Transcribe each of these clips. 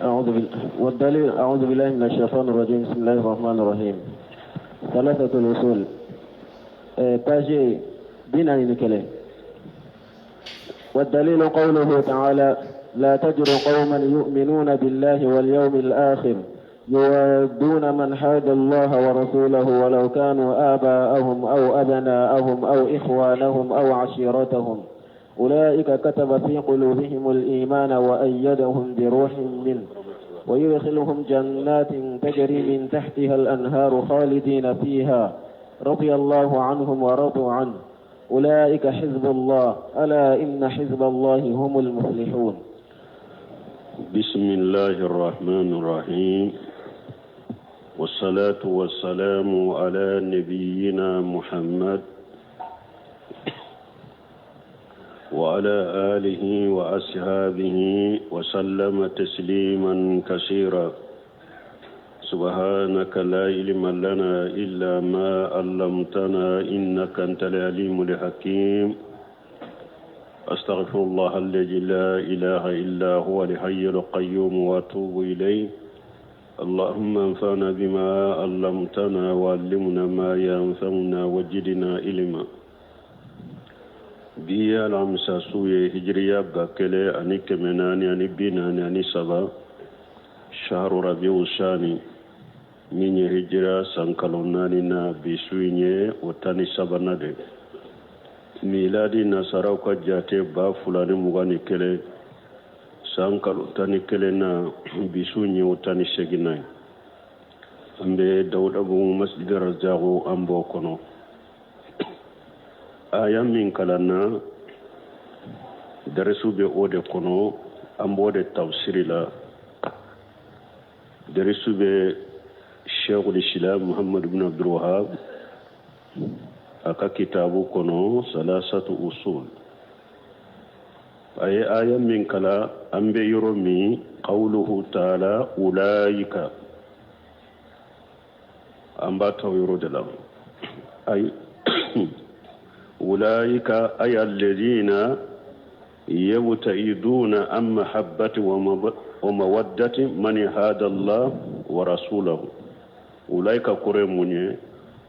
أعوذ بال... والدليل أعوذ بالله من الشيطان الرجيم بسم الله الرحمن الرحيم ثلاثة الأصول page 41. والدليل قوله تعالى لا تجد قوما يؤمنون بالله واليوم الآخر يوادون من حاد الله ورسوله ولو كانوا آباءهم أو أبناءهم أو إخوانهم أو عشيرتهم أولئك كتب في قلوبهم الإيمان وأيدهم بروح منه ويدخلهم جنات تجري من تحتها الأنهار خالدين فيها رضي الله عنهم ورضوا عنه أولئك حزب الله ألا إن حزب الله هم المفلحون. بسم الله الرحمن الرحيم، والصلاة والسلام على نبينا محمد وعلى آله وأصحابه وسلم تسليما كثيرا. سبحانك لا علم لنا إلا ما علمتنا إنك أنت العليم الحكيم. أستغفر الله الذي لا إله إلا هو الحي القيوم وأتوب إليه. اللهم انفعنا بما علمتنا وعلمنا ما ينفعنا وزدنا علما. Bi ye alamisa su ye, hijiriya 1443, shahru rabiu sani, min ye hijira san kalo naani na, bi su in ye o 13nan de. Miladi nasaraw ka jate 2021, san kalo 11 na, bi su in ye o 18nan ye. An bɛ Dawudabugu masjid Rajago, an b'o kɔnɔ. Aya min kalanna, darisu bɛ o de kɔnɔ, an b'o de tafsiri la. Darisu bɛ Sheikhul Islam Muhammad ibn Abdul Wahab a ka kitabu kɔnɔ, Salasatu Usul. A ye aya min kala, an bɛ yɔrɔ min, qawluhu ta'ala ulaika, an b'a ta o yɔrɔ de la. Ayi, ulaika ay alladhina yabta'iduna an mahabbati wa mawaddati man hada Allah wa rasulahu. Ulaika kɔrɔ ye mun ye?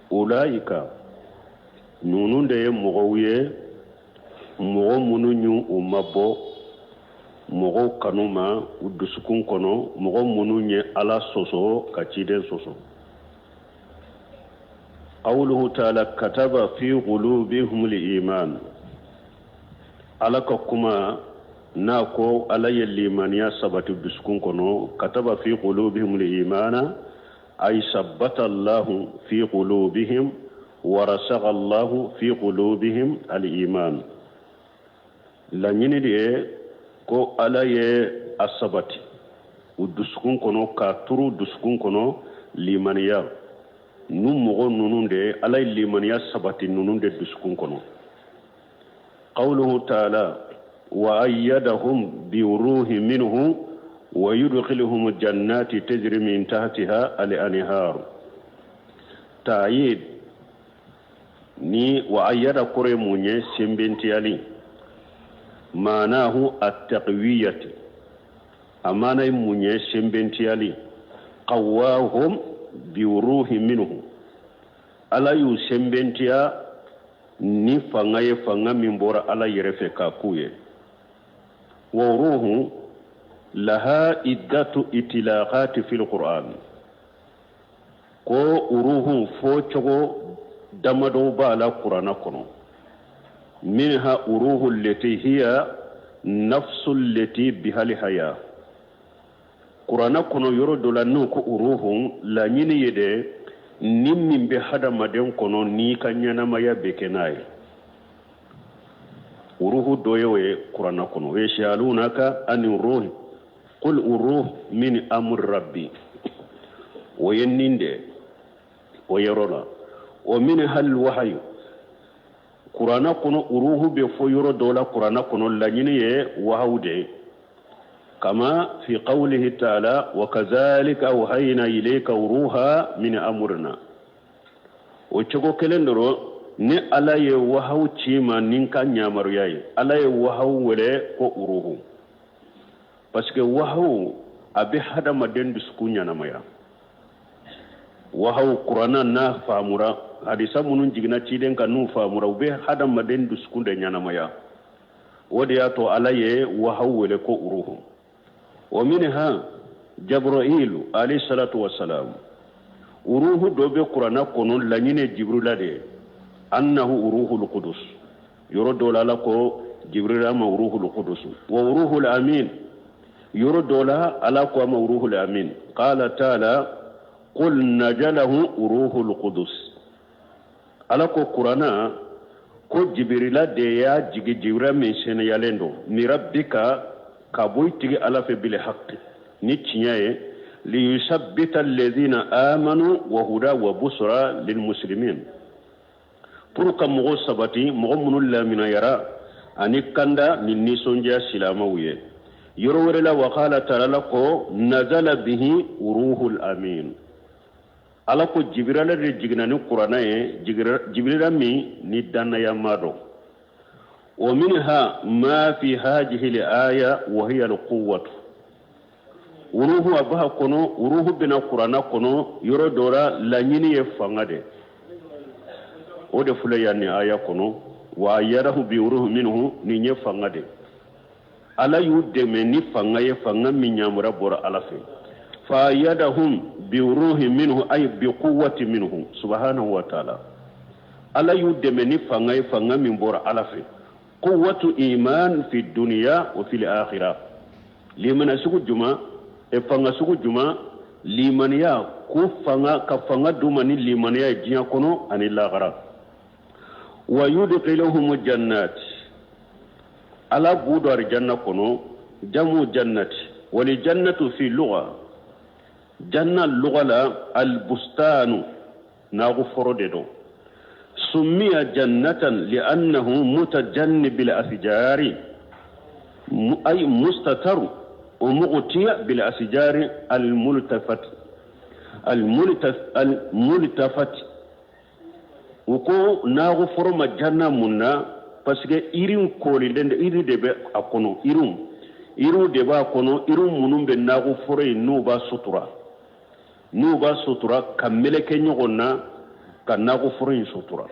Ulaika ninnu de ye mɔgɔw ye, mɔgɔ minnu y'u u mabɔ mɔgɔw kanu ma u dusukun kɔnɔ, mɔgɔ minnu ye Ala sɔsɔ ka ciden sɔsɔ. Qawluhu ta'ala kataba fi qulubihim al-iman. Ala ka kuma n'a ko Ala ye limaniya sabati dusukun kɔnɔ, kataba fi qulubihim al-imana ay sabbata Allahu fi qulubihim wa rasaga Allahu fi qulubihim al-iman. Laɲini de ye ko Ala ye a sabati u dusukun kɔnɔ, k'a turu dusukun kɔnɔ limaniya. Nu mɔgɔ ninnu de, Ala ye limaniya sabati ninnu de dusukun kɔnɔ. Qawluhu ta'ala wa ayyadahum bi ruhi minhu wa yudkhiluhum jannati tajri min tahtiha al-anhar. Ta'yid ni wa ayyada kɔrɔ ye mun ye? Sɛnbɛntiyali. Maanahu at-taqwiyati, a maana ye mun ye? Sɛnbɛntiyali. Qawwahum bi ruhi minhu, Ala y'u sɛnbɛntiya ni fanga ye, fanga min bɔra Ala yɛrɛ fɛ k'a k'u ye. Wa ruhu laha iddatu itilaqati fil Qur'an. Ko uruhu fɔ cogo damadɔw b'a la Kuranna kɔnɔ. Minha uruhu leti hiya nafsu leti bihal haya. Kuranna kɔnɔ yɔrɔ dɔ la, n'o ko uruhu, laɲini ye de ni min bɛ hadamaden kɔnɔ n'i ka ɲɛnamaya bɛ kɛ n'a ye. Uruhu dɔ ye o ye Kuranna kɔnɔ, o ye yasalunaka ani ruhi qul uruh min amri rabbi, o ye nin de o yɔrɔ la. O minha al wahayu. Kuranna kɔnɔ uruhu bɛ fɔ yɔrɔ dɔw la Kuranna kɔnɔ, laɲini ye wahawu de ye, kama fi qawlihi ta'ala wa kazalika awhayna ilayka ruha min amrina. O cogo kelen dɔrɔn ni Ala ye wahawu ci ma ni ka yamaruya ye, Ala ye wahawu wele ko uruhu, parce que wahawu A bɛ hadamaden dusukun ɲɛnamaya. Wahawu kuranna n'a faamura, hadisa minnu jiginna ciden kan n'u faamura, u bɛ hadamaden dusukun de ɲɛnamaya. O de y'a to Ala ye wahawu wele ko uruhu. Wa minha Jabrailu alayhi salatu wassalam. Uruhu dɔ bɛ kuranna kɔnɔ, laɲini Jibrila de ye, annahu uruhul qudus. Yɔrɔ dɔ la Ala ko Jibrila ma uruhul qudus wa uruhul amin. Yɔrɔ dɔ la Ala ko a ma uruhul amin. Qala taala qul najalahu uruhul qudus. Ala ko kuranna ko Jibirila de y'a jigi, Jibirila min seniyalen don, min rabbika, ka bɔ i tigi Ala fɛ, bil haqqi, ni tiɲɛ ye, liyusabbita alladhina amanu wa huda wa busra lil muslimin, pour ka mɔgɔw sabati, mɔgɔ minnu laminayara, ani kanda ni nisɔndiya silamɛw ye. Yɔrɔ wɛrɛ la, wa qala taala ko nazala bihi ruhul amin. Ala ko Jibirala de jiginna ni kuranna ye, Jibirila min ni dannayama don. Wa minha ma fi hadhihi al-aya wa hiya al-quwwatu. Uruhu a b'a kɔnɔ, uruhu bɛna kuranna kɔnɔ yɔrɔ dɔ la, laɲini ye fanga de, o de filɛ yan nin aya kɔnɔ. Wa ayyadahu bi ruhi minhu, nin ye fanga de. Ala y'u dɛmɛ ni fanga ye, fanga min yamaruya bɔra Ala fɛ. Fa ayyadahum bi ruhi minhu, ay bi quwwati minhu subhanahu wa ta'ala. Ala y'u dɛmɛ ni fanga ye, fanga min bɔra Ala fɛ, quwwatu iman fi dunya wa fil akhirah. Limana sugu juma e fanga sugu juma? Limaniya ko fanga, ka fanga d'u ma ni limaniya ye diɲɛ kɔnɔ ani lahara. Wa yudkhiluhum jannat, Ala b'u don arijanna kɔnɔ, jamu jannati wali jannatu fi lugha. Janna lugha la albustanu, naagu foro de don. Summiya jannatan li'annahu mutajannibil asjari, ay mustataru wa mughtiya bil asjari almultafat almultafat. U ko naagu foro ma janna mun na? Parce que yiriw koolilen de, yiri de bɛ a kɔnɔ, yiriw de b'a kɔnɔ, yiriw minnu bɛ naagu foro in, n'u b'a sutura ka meleke ɲɔgɔn na ka naagu foro in sutura.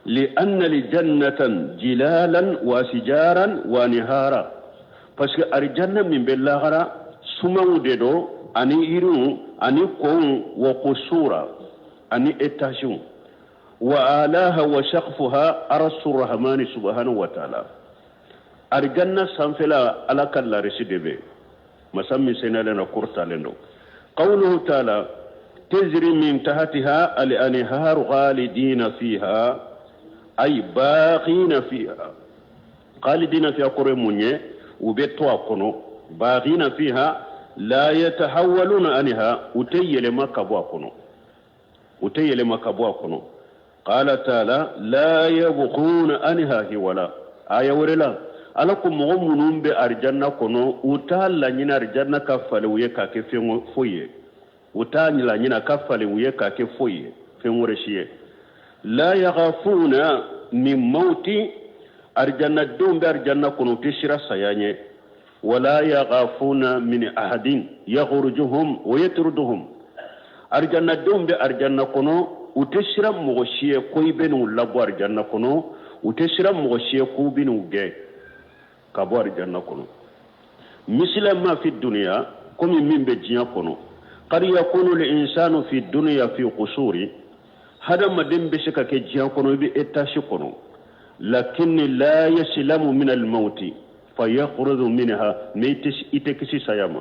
Li anna li jannatan jilalan wa sijaran wa nihara, parce que arijanna min bɛ lahara, sumanw de don ani yiriw ani kɔnw, wa kusura, ani étagew. Wa alaha wa shaqfuha arsu rahmani subhanahu wa ta'ala. Arijanna sanfɛla, Ala ka larisi de bɛ, masa min senalen na kɔrɔtalen don. Qawluhu ta'ala tajri min tahtiha al-anharu khalidina fiha, ay baqina fiha. Khalidina fiha kɔrɔ ye mun ye? U bɛ to a kɔnɔ. Baqina fiha la yatahawwaluna anha, u tɛ yɛlɛma ka bɔ a kɔnɔ, u tɛ yɛlɛma ka bɔ a kɔnɔ. Qala ta'ala la yabghuna anha hiwala. Aya wɛrɛ la, Ala ko mɔgɔ minnu bɛ arijanna kɔnɔ, u t'a laɲini arijanna ka falen u ye k'a kɛ fɛn foyi ye, u t'a laɲini a ka falen u ye k'a kɛ foyi ye, fɛn wɛrɛ si ye. La yakhafuna min mauti, arijannadenw bɛ arijanna kɔnɔ, u tɛ siran saya ɲɛ. Wala yakhafuna min ahadin yakhrujuhum wa yatruduhum. Arijannadenw bɛ arijanna kɔnɔ, u tɛ siran mɔgɔ si ye ko i bɛ n'u labɔ arijanna kɔnɔ, u tɛ siran mɔgɔ si ye k'u bɛ n'u gɛn ka bɔ arijanna kɔnɔ. Misila ma fi duniya, komi min bɛ diɲɛ kɔnɔ. Qad yakunu al-insanu fi dunya fi qusuri, hadamaden bɛ se ka kɛ diɲɛ kɔnɔ, i bɛ étage kɔnɔ, lakinni la yasilamu min al-mauti fa yakhruju minha, mais i tɛ kisi saya ma,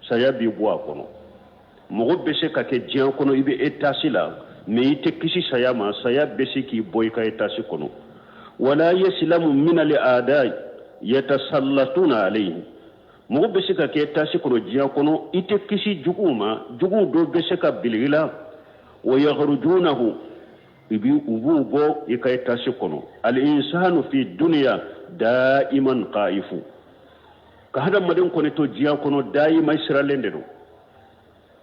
saya b'i bɔ a kɔnɔ. Mɔgɔ bɛ se ka kɛ diɲɛ kɔnɔ, i bɛ étage la, mais i tɛ kisi saya ma, saya bɛ se k'i bɔ i ka étage kɔnɔ. Wala yasilamu min al-a'dai yatasallatuna alayhi. Mɔgɔ bɛ se ka kɛ étage kɔnɔ diɲɛ kɔnɔ, i tɛ kisi juguw ma, juguw dɔw bɛ se ka bili i la. Wa yakhrujunahu, i bi u b'u bɔ i ka étage kɔnɔ. Al-insanu fi dunya daiman qaifu, ka hadamaden kɔni to diɲɛ kɔnɔ, dayima siralen de don.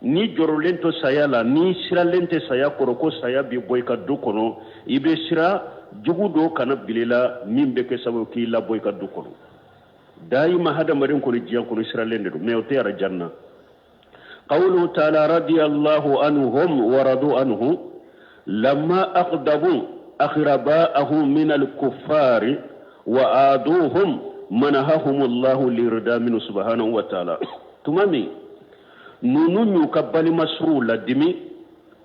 Ni jɔrɔlen to saya la, ni siralen tɛ saya kɔrɔ ko saya b'i bɔ i ka du kɔnɔ, i bɛ sira jugu dɔ kana bila i la min bɛ kɛ sababu k'i labɔ i ka du kɔnɔ. Dayima hadamaden kɔni diɲɛ kɔnɔ siralen de don, mais o tɛ arajanna. Qawluhu ta'ala radiyallahu anhum wa radu anhu lamma aqdabu akhraba'ahum min al-kuffari wa aduhum manahahum Allahu lirida minhu subhanahu wa ta'ala. Tuma min ninnu y'u ka balimasuru ladimi,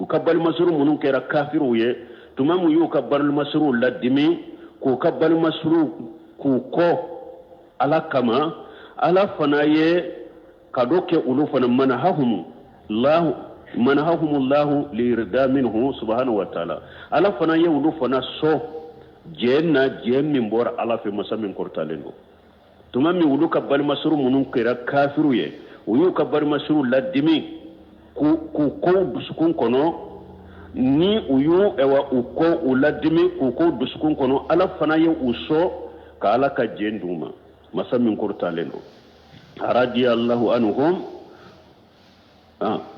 u ka balimasuru minnu kɛra kafiriw ye, tuma min y'u ka balimasuru ladimi k'u ka balimasuru k'u kɔ Ala kama, Ala fana ye kado kɛ olu fana manahahum lahu manahahumullahu lirida minhu subhanahu wa ta'ala. Ala fana ye olu fana sɔn jɛn na, jɛn min bɔra Ala fɛ, masa min kɔrɔtalen don. Tuma min olu ka balimasuru minnu kɛra kafiriw ye, u y'u ka balimasuru ladimi k'u kɔn dusukun kɔnɔ, ni u y'u ɛwa u kɔ u ladimi k'u kɔn dusukun kɔnɔ, Ala fana ye u sɔn ka Ala ka jɛn d'u ma, masa min kɔrɔtalen don. Radiyallahu anhum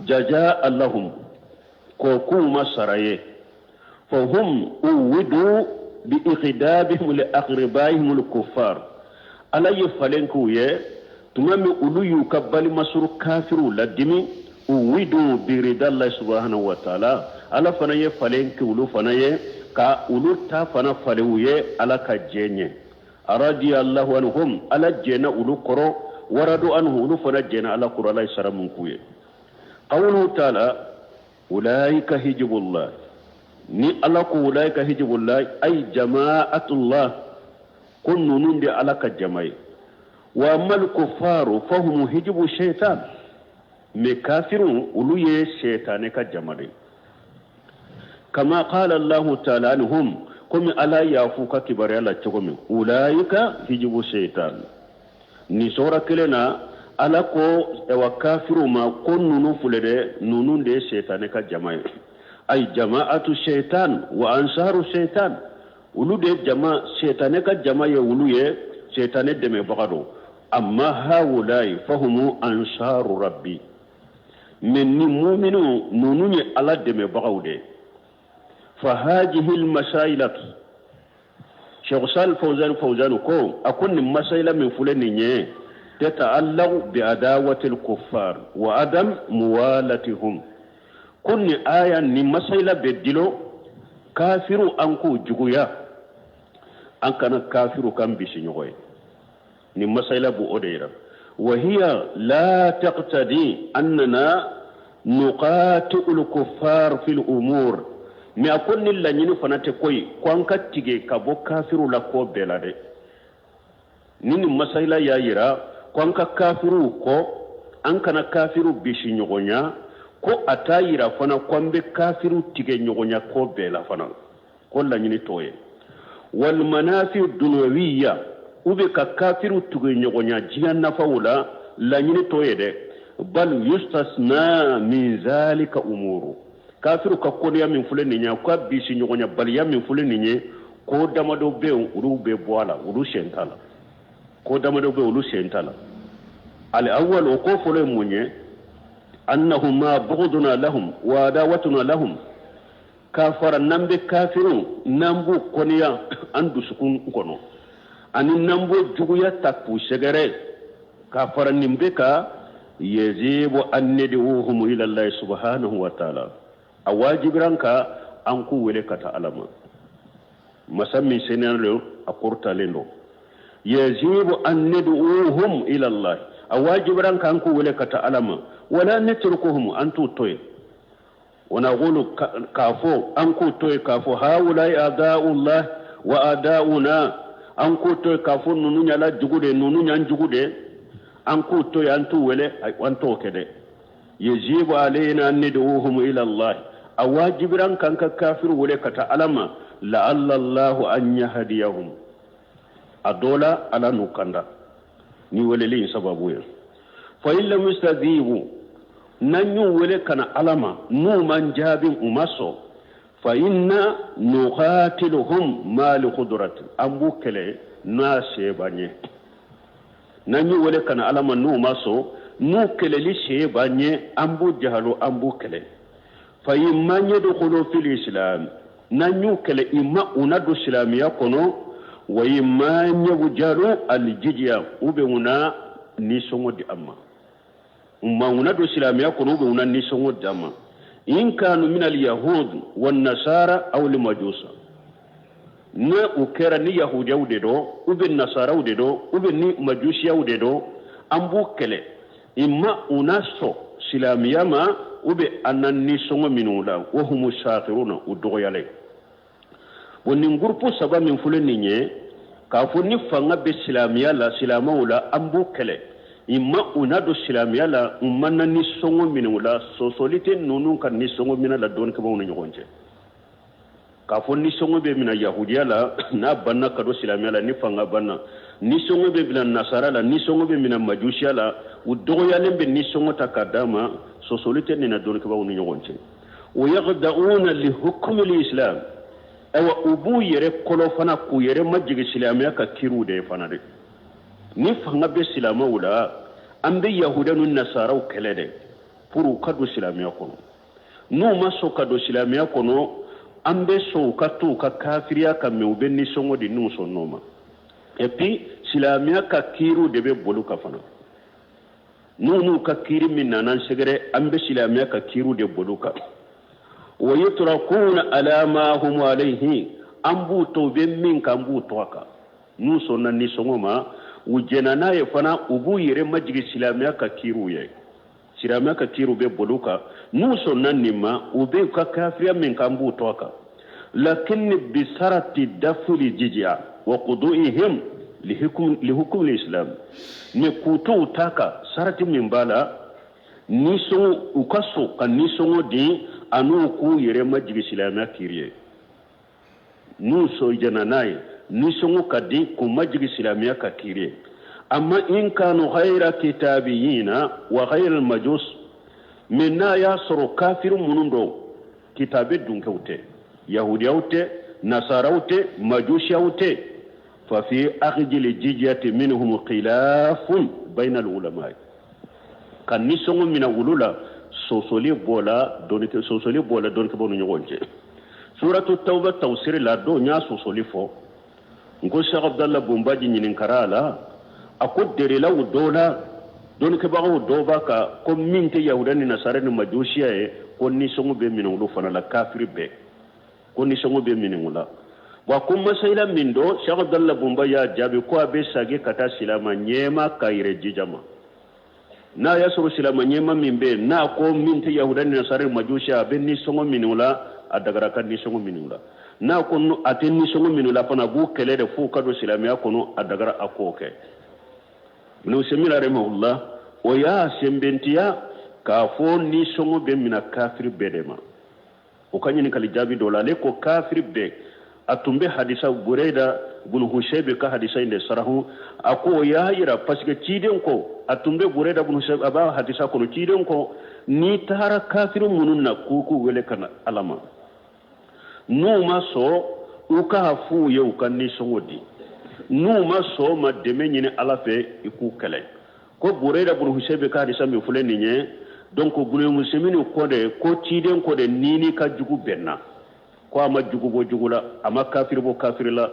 jaza lahum, k'o k'u ma sara ye. Fahum uwidu bi iqdabihim li aqribaihim al kuffar. Ala ye falen k'u ye tuma min olu y'u ka balimasuru kafiriw ladimi, uwidu bi ridallahi subhanahu wa ta'ala. Ala fana ye falen kɛ olu fana ye ka olu ta fana falen u ye Ala ka jɛn ye. Radiyallahu anhum, Ala jɛnna olu kɔrɔ, waradu anhu, olu fana jɛnna Ala kɔrɔ, Ala ye sara mun k'u ye. Qawluhu ta'ala ulaika hijibullah, ni Ala ko ulaika hijibullah ay jama'atullah, ko ninnu de Ala ka jama ye. Wa amal kufaru fahum hijibu shaitan, mais kafiru olu ye shaitane ka jama de. Kama qala Allahu ta'ala anhum, komi Ala y'a f'u ka kibaruya la cogo min, ulaika hijibu shaitan. Nin sura kelen na Ala ko ɛwa kafiru ma ko ninnu filɛ dɛ, ninnu de ye shaitane ka jama ye. Ay jama'atu shaitan wa ansaru shaitan, olu de ye jama shaitane ka jama ye, olu ye shaitane dɛmɛbaga don. Amma haulai fahumu ansaru rabbi, mais ni muminu ninnu ye Ala dɛmɛbagaw de ye. Fa hajihi almasailat, Cheikh Sal Fawzan Fawzan ko a ko nin masaila min filɛ nin ye, tata'allaqu bi adawati al-kuffar wa adam muwalatihum, ko nin aya nin masaila bɛ dilo kafiru an k'u juguya, an kana kafiru kan bisi ɲɔgɔn ye. Nin masaila b'o de yira. Wa hiya la taqtadi annana nuqati'u al-kuffar fil umur, mais a ko ni laɲini fana tɛ koyi ko an ka tigɛ ka bɔ kafiru la ko bɛɛ la dɛ. Ni nin masaila y'a yira ko an ka kafiruw kɔ, an kana kafiru bisi ɲɔgɔnya, ko a t'a yira fana ko an bɛ kafiru tigɛ ɲɔgɔnya ko bɛɛ la fana, ko laɲini t'o ye. Wal manafi dunyawiya, u bɛ ka kafiru tigɛ ɲɔgɔnya diɲɛ nafaw la, laɲini t'o ye dɛ. Bal yustasna min zalika umuru, kafiru ka kɔniya min filɛ nin ye, u ka bisi ɲɔgɔnya baliya min filɛ nin ye, ko damadɔ bɛ yen olu bɛ bɔ a la, olu sen t'a la. Ko damadɔ bɛ yen olu sen t'a la. Al awwal, o ko fɔlɔ ye mun ye? Annahum ma bughduna lahum wa adawatuna lahum, k'a fara n'an bɛ kafiru n'an b'u kɔniya an dusukun kɔnɔ, ani n'an b'o juguya ta k'u sɛgɛrɛ, k'a fara nin bɛ ka yajibu an nad'uhum ila Allah subhanahu wa ta'ala, a wajibira an kan an k'u wele ka taa Ala ma, masa min seniyalen don, a kɔrɔtalen don. Yajibu an nad'uhum ila Allah, a wajibira an kan an k'u wele ka taa Ala ma. Wala natrukuhum, an t'u to yen. Wa naqulu, k'a fɔ an k'u to yen k'a fɔ haulai a'da'ullah wa a'da'una, an k'u to yen k'a fɔ ninnu y'Ala jugu de ye, ninnu y'an jugu de ye, an k'u to yen, an t'u wele, an t'o kɛ dɛ. Yajibu alayna an nad'uhum ila Allah, a wajibira an kan ka kafiru wele ka taa Ala ma. La'alla Allahu an yahdiyahum, a dɔ la Ala n'u kanda ni weleli in sababu ye. Fa in lam yastajibu, n'an y'u wele ka na Ala ma, n'u man jaabi, u ma sɔn, fa inna nuqatiluhum ma li qudrati, an b'u kɛlɛ n'a se b'an ye. N'an y'u wele ka na Ala ma, n'u ma sɔn, n'u kɛlɛli se b'an ye, an b'u jahalo, an b'u kɛlɛ. Fa in ma yadkhulu fil islam, n'an y'u kɛlɛ i ma u na don silamɛya kɔnɔ, Wa imma an yajhalu aljiziya, ou bien u na nisɔngɔ di an ma, u ma u na don silamɛya kɔnɔ, ou bien u na nisɔngɔ di an ma. In kanu min alyahud wan nasara aw lmajusa, ne u kɛra ni yahudiyaw de dɔ, ou bien nasaraw de dɔ, ou bien ni majusiyaw de dɔ, an b'u kɛlɛ imma u na sɔn silamɛya ma, ou bien an na nisɔngɔ minɛ u la. Wa humu saghiruna, u dɔgɔyalen. Bon, nin groupe saba min filɛ nin ye, k'a fɔ ni fanga bɛ silamɛya la, silamɛw la, an b'u kɛlɛ imma u na don silamɛya la, u ma na nisɔngɔ minɛ u la. Sɔsɔli tɛ ninnu ka nisɔngɔ minɛ la dɔnnikɛbaaw ni ɲɔgɔn cɛ, k'a fɔ nisɔngɔ bɛ minɛ yahudiya la n'a banna ka don silamɛya la, ni fanga banna, nisɔngɔ bɛ minɛ nasara la, nisɔngɔ bɛ minɛ majusiya la, u dɔgɔyalen bɛ nisɔngɔ ta k'a d'a ma. Sɔsɔli tɛ nin na dɔnnikɛbaaw ni ɲɔgɔn cɛ. Wa yakhda'una li hukmi l'islam, ayiwa, u b'u yɛrɛ kɔlɔ fana k'u yɛrɛ majigin silamɛya ka kiriw de ye fana dɛ. Ni fanga bɛ silamɛw la, an bɛ yahudiya ni nasaraw kɛlɛ dɛ pour u ka don silamɛya kɔnɔ. N'u ma sɔn ka don silamɛya kɔnɔ, an bɛ sɔn u ka to u ka kafiriya kan, mais u bɛ nisɔngɔ di n'u sɔnn'o ma. Et puis silamɛya ka kiriw de bɛ boli ka fana. N'u n'u ka kiri min nana an sɛgɛrɛ, an bɛ silamɛya ka kiriw de boli kan. Wa yutrakuna ala ma hum alayhi, an b'u to u bɛ min kan, an b'u to a kan. N'u sɔnna nisɔngɔ ma, u jɛnna n'a ye fana, u b'u yɛrɛ majigin silamɛya ka kiriw ye, silamɛya ka kiriw bɛ boli kan. N'u sɔnna nin ma, u bɛ u ka kafiriya min kan, an b'u to a kan. Lakin bisarati dafuli jiziya wa khudu'ihim lihukum l'islam, mais k'u to u ta kan, sarati min b'a la, nisɔngɔ, u ka sɔn ka nisɔngɔ di an'u k'u yɛrɛ majigin silamɛya kiri ye. N'u sɔn jɛnna n'a ye, nisɔngɔ ka di k'u majigin silamɛya ka kiri ye. Amma in kanu ghayra kitabiyina wa ghayra majus, mais n'a y'a sɔrɔ kafiri minnu don, kitabe dunkɛw tɛ, yahudiyaw tɛ, nasaraw tɛ, majusiyaw tɛ, fa fi akhdil jizyati minhum khilafun bayna al ulama, ka nisɔngɔ minɛ olu la, sɔsɔli b'o la dɔnnikɛ, sɔsɔli b'o la dɔnnikɛbaaw ni ɲɔgɔn cɛ. Suratu Tawba tafsiri la don, n y'a sɔsɔli fɔ n ko Sheikh Abdallah Bunbaji ɲininkara a la, a ko derilaw dɔw la, dɔnnikɛbagaw dɔw b'a kan ko min tɛ yahuda ni nasara ni majusiya ye, ko nisɔngɔ bɛ minɛ olu fana la, kafiri bɛɛ ko nisɔngɔ bɛ minɛ o la. Wa ko masayila min don, Sheikh Abdallah Bunba y'a jaabi ko a bɛ sagi ka taa silama ɲɛma ka yɛrɛ jija ma. N'a y'a sɔrɔ silama ɲɛma min bɛ yen, n'a ko min tɛ yahuda ni nasara ni majusiya, a bɛ nisɔngɔ minɛ o la, a dagara ka nisɔngɔ minɛ o la. N'a ko a tɛ nisɔngɔ minɛ o la fana, a b'u kɛlɛ de f'u ka don silamɛya kɔnɔ, a dagara a k'o kɛ. Ibn Usaymin rahimahullah, o y'a sɛnbɛntiya k'a fɔ nisɔngɔ bɛ minɛ kafiri bɛɛ de ma. O ka ɲininkali jaabi dɔ la, ale ko kafiri bɛɛ. A tun bɛ hadisa Bureyida bun Husaybi ka hadisa in de sarahu. A ko o y'a yira parce que ciden ko, a tun bɛ Bureyida bun Husaybi, a b'a hadisa kɔnɔ, ciden ko n'i taara kafiri minnu na k'u k'u wele ka na Ala ma, n'u ma sɔn, u k'a f'u ye u ka nisɔngɔ di. N'u ma sɔn ma, dɛmɛ ɲini Ala fɛ, i k'u kɛlɛ. Ko Bureyida bun Husaybi ka hadisa min filɛ nin ye, donc Ibn Usaymin ko de ko ciden ko de ni n'i ka jugu bɛnna, ko a ma jugu bɔ jugu la, a ma kafiri bɔ kafiri la.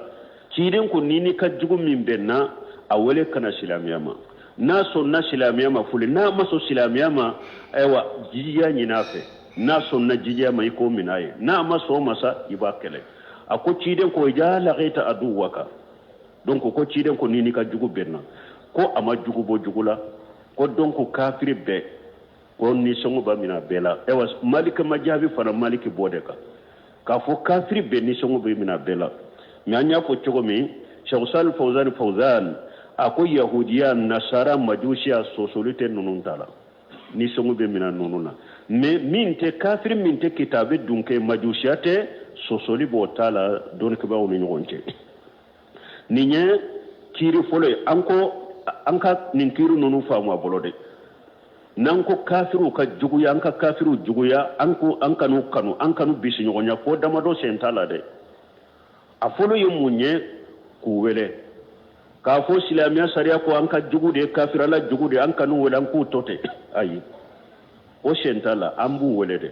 Ciden ko ni n'i ka jugu min bɛnna, a wele ka na silamɛya ma. N'a sɔnna silamɛya ma, foli. N'a ma sɔn silamɛya ma, ayiwa, jijiya ɲini a fɛ. N'a sɔnna jijiya ma, i k'o minɛ a ye. N'a ma sɔn o ma sa, i b'a kɛlɛ. A ko ciden ko iza laqita aduwaka, donc ko ciden ko ni n'i ka jugu bɛnna, ko a ma jugu bɔ jugu la, ko donc kafiri bɛɛ ko nisɔngɔ b'a minɛ a bɛɛ la. Ayiwa, Maliki ma jaabi fana, Maliki b'o de kan k'a fɔ kafiri bɛɛ nisɔngɔ bɛ minɛ a bɛɛ la. Mais an y'a fɔ cogo min, Cheikh Salih Fawzan Fawzan a ko yahudiya, nasara, majusiya, sɔsɔli tɛ ninnu ta la, nisɔngɔ bɛ minɛ ninnu na. Mais min tɛ kafiri, min tɛ kitabe dunkɛ, majusiya tɛ, sɔsɔli b'o ta la dɔnnikɛbaaw ni ɲɔgɔn cɛ. Nin ye kiiri fɔlɔ ye. An ko an ka nin kiiri ninnu faamu a bolo dɛ. N'an ko kafiriw ka juguya, an ka kafiriw juguya, an ko an kan'u kanu, an kanu bisi ɲɔgɔn ko damadɔ sen t'a la dɛ. A fɔlɔ ye mun ye? K'u wele k'a fɔ silamɛya sariya ko an ka jugu de ye kafirala jugu de, an kan'u wele, an k'u to ten. Ayi, o sen t'a la. An b'u wele dɛ,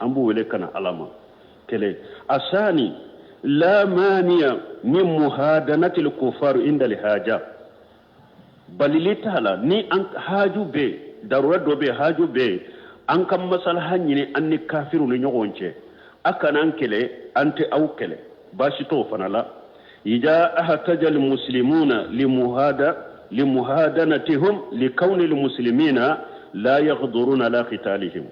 an b'u wele ka na Ala ma. Kelen a sani. La maniya min muhadanatil kufaru inda haja, balili t'a la ni an haju bɛ, darura dɔ bɛ, haju bɛ, an ka masalaha ɲini an ni kafiru ni ɲɔgɔn cɛ. A kana an kɛlɛ, an tɛ aw kɛlɛ, baasi t'o fana la. Ija ahtaja almuslimuna limuhada limuhadanatihum likawni almuslimina la yaqdiruna ala qitalihim.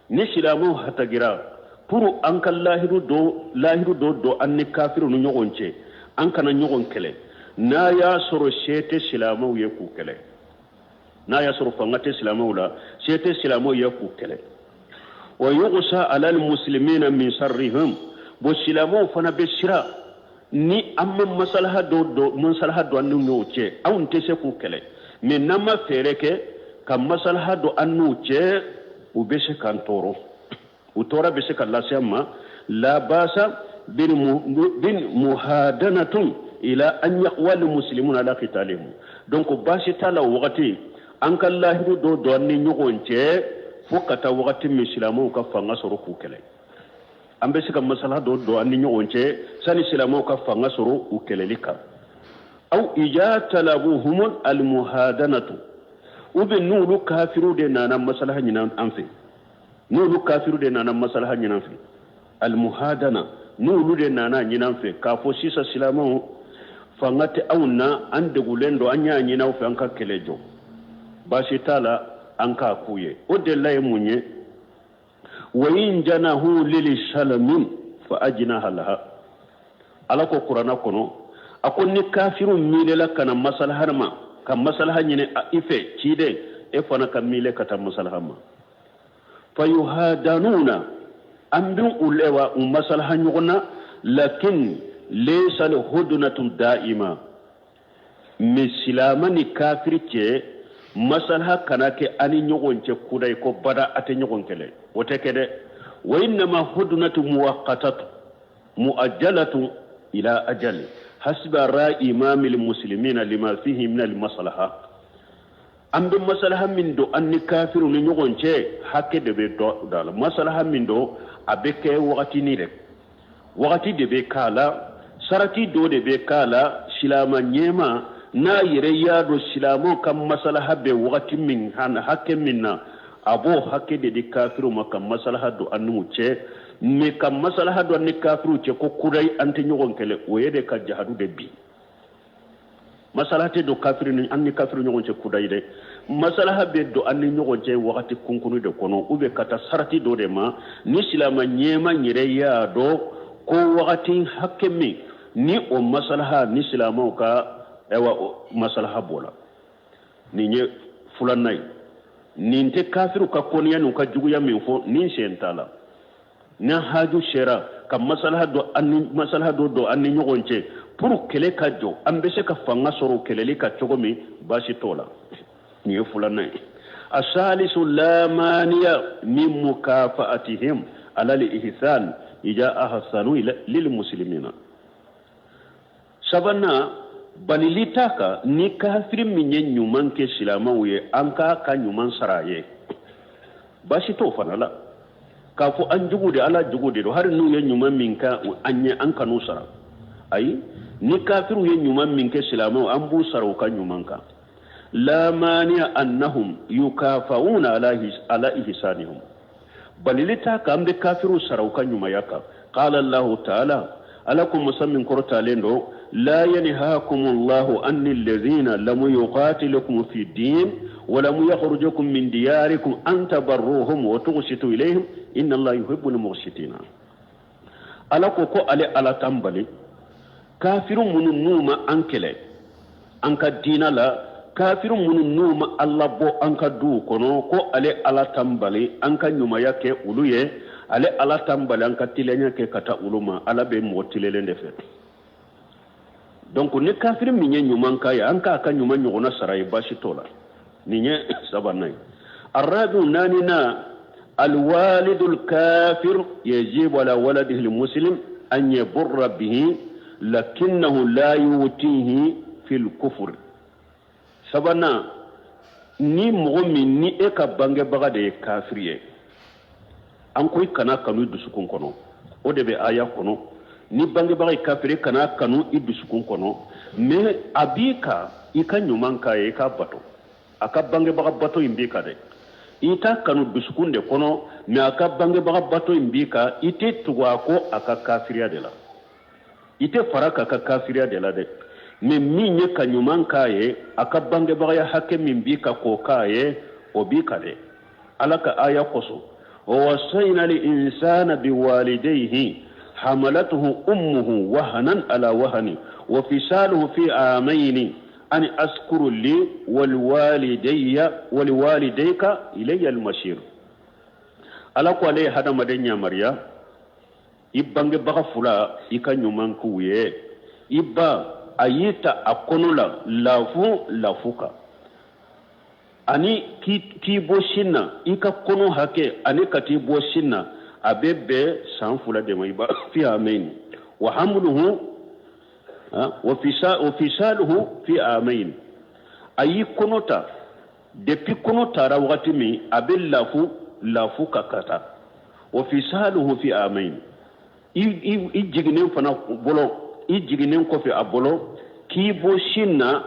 Ni silamɛw hatagira pour an ka lahidu dɔ don an ni kafiru ni ɲɔgɔn cɛ, an kana ɲɔgɔn kɛlɛ, n'a y'a sɔrɔ se tɛ silamɛw ye k'u kɛlɛ, n'a y'a sɔrɔ fanga tɛ silamɛw la, se tɛ silamɛw ye k'u kɛlɛ. Wa yughsha ala almuslimina min sharrihim, bon silamɛw fana bɛ siran ni an ma masalaha dɔ an n'u ɲɔgɔn cɛ, anw tɛ se k'u kɛlɛ, mais n'an ma fɛɛrɛ kɛ ka masalaha dɔ an n'u cɛ, u bɛ se k'an tɔɔrɔ, u tɔɔrɔ bɛ se ka lase an ma. La basa bin muhadanatun ila an yaqwa almuslimuna ala qitalihim. Donc baasi t'a la o wagati an ka lahidu dɔ don an ni ɲɔgɔn cɛ, fo ka taa wagati min silamɛw ka fanga sɔrɔ k'u kɛlɛ. An bɛ se ka masala dɔ don an ni ɲɔgɔn cɛ sani silamɛw ka fanga sɔrɔ u kɛlɛli kan. Aw ija talabuhum almuhadanatu, ou bien n'olu kafiru de nana masalaha ɲini an fɛ, n'olu kafiru de nana masalaha ɲini an fɛ, almuhadana, n'olu de nana ɲini an fɛ k'a fɔ sisan silamɛw fanga tɛ anw na, an degulen don, an y'a ɲini aw fɛ an ka kɛlɛ jɔ, baasi t'a la an k'a k'u ye. O delila ye mun ye? Wa in janahu lili salamin fa ajnaha laha. Ala ko Kuranna kɔnɔ, a ko ni kafiru miilela ka na masalaha ma, ka masalaha ɲini i fɛ, ciden, e fana ka miile ka taa masalaha ma. Fayuhadanuna, an bɛ u lɛwa u masalaha ɲɔgɔn na. Lakin laysa alhudnatu da'ima, mais silama ni kafiri cɛ masalaha kana kɛ ani ɲɔgɔn cɛ kudayi ko bada a tɛ ɲɔgɔn kɛlɛ, o tɛ kɛ dɛ. Wa innama hudnatu muwaqqatatu muajjalatu ila ajali hasba ra'i imamil muslimina lima fihi min al maslaha. An bɛ masalaha min don an ni kafiru ni ɲɔgɔn cɛ, hakɛ de bɛ dɔ da la. Masalaha min don, a bɛ kɛ wagatinin dɛ, wagati de bɛ k'a la, sarati dɔ de bɛ k'a la. Silama ɲɛma n'a yɛrɛ y'a dɔn silamɛw ka masalaha bɛ wagati min hakɛ min na, a b'o hakɛ de di kafiru ma ka masalaha don an n'u cɛ. Mais ka masalaha don an ni kafiru cɛ ko kudayi an tɛ ɲɔgɔn kɛlɛ, o ye de ka jahadu de bi. Masalaha tɛ don kafiri ni an ni kafiri ɲɔgɔn cɛ kudayi dɛ. Masalaha bɛ don an ni ɲɔgɔn cɛ wagati kunkuru de kɔnɔ, ou bien ka taa sarati dɔ de ma, ni silama ɲɛma yɛrɛ y'a dɔn ko wagati hakɛ min ni o masalaha ni silamaw ka ayiwa masalaha b'o la. Nin ye filanan ye. Nin tɛ kafiriw ka kɔniya n'u ka juguya min fɔ, nin sen t'a la. Ni haju sera ka masalaha dɔ an ni masalaha dɔ don an ni ɲɔgɔn cɛ pour kɛlɛ ka jɔ, an bɛ se ka fanga sɔrɔ kɛlɛli ka cogo min, baasi t'o la. Nin ye filanan ye. Asalisu, la maniya min mukafaatihim ala al-ihsan ija ahsanu lil muslimina. Sabanan, balili t'a kan ni kafiri min ye ɲuman kɛ silamɛw ye, an k'a ka ɲuman sara a ye, baasi t'o fana la. K'a fɔ an jugu de, Ala jugu de don, hali n'u ye ɲuman min kɛ an ye, an kan'u sara. Ayi, ni kafiriw ye ɲuman min kɛ silamɛw, an b'u sara u ka ɲuman kan. La maniya annahum yukafauna ala ihsanihum, balili t'a kan an bɛ kafiriw sara u ka ɲumanya kan. Qala Allahu ta'ala, Ala ko masa min kɔrɔtalen don: la yanhakum Allahu anni alladhina lam yuqatilukum fi din wa lam yukhrijukum min diyarikum an tabarruhum wa tuqsitu ilayhim, inna Allaha yuhibbul muqsitina. Ala ko ko ale Ala t'an bali kafiru minnu n'u ma an kɛlɛ an ka diina la, kafiru minnu n'u ma Ala bɔ an ka duw kɔnɔ, ko ale Ala t'an bali an ka ɲumanya kɛ olu ye, ale Ala t'an bali an ka tilenya kɛ ka taa olu ma. Ala bɛ mɔgɔ tilelen de fɛ. Donc ni kafiri min ye ɲuman k'a ye, an k'a ka ɲuman ɲɔgɔnna sara ye, baasi t'o la. Nin ye sabanan ye. Arabiu, naaninan, alwalidul kafir yajibu ala waladihi almuslim an yaburra bihi lakinnahu la yutihi fil kufr. Sabanan, ni mɔgɔ min ni e ka bangebaga de ye kafiri ye, an ko i kana kanu dusukun kɔnɔ, o de bɛ aya kɔnɔ. Ni bangebaga ye kafiri, kana kanu i dusukun kɔnɔ, mais a b'i kan i ka ɲuman k'a ye, i k'a bato. A ka bangebaga bato in b'i kan dɛ. I t'a kanu dusukun de kɔnɔ, mais a ka bangebaga bato in b'i kan. I tɛ tugu a kɔ a ka kafiriya de la, i tɛ fara k'a ka kafiriya de la dɛ. Mais min ye ka ɲuman k'a ye, a ka bangebagaya hakɛ min b'i kan k'o k'a ye, o b'i kan dɛ. Ala ka aya kosɔn: wa wasayna al insana biwalidayhi hamalatuhu ummuhu wahanan ala wahani wa fisaluhu fi amayni an ashkur li waliwalidayya waliwalidayka ilayya almasir. Ala ko ale ye hadamaden yamaruya, i bangebaga fila, i ka ɲuman k'u ye. I ba, a y'i ta a kɔnɔ la lafu lafu kan, ani k'i bɔ sin na, i ka kɔnɔ hakɛ ani ka t'i bɔ sin na, a bɛ bɛn san 2 de ma. I ba fi amaini wa hamluhu wa fisaluhu fi amaini. A y'i kɔnɔ ta, depuis kɔnɔ tara wagati min, a bɛ lafu lafu ka ka taa, wa fisaluhu fi amaini. I jiginnen fana bolo, i jiginnen kɔfɛ a bolo k'i bɔ sin na,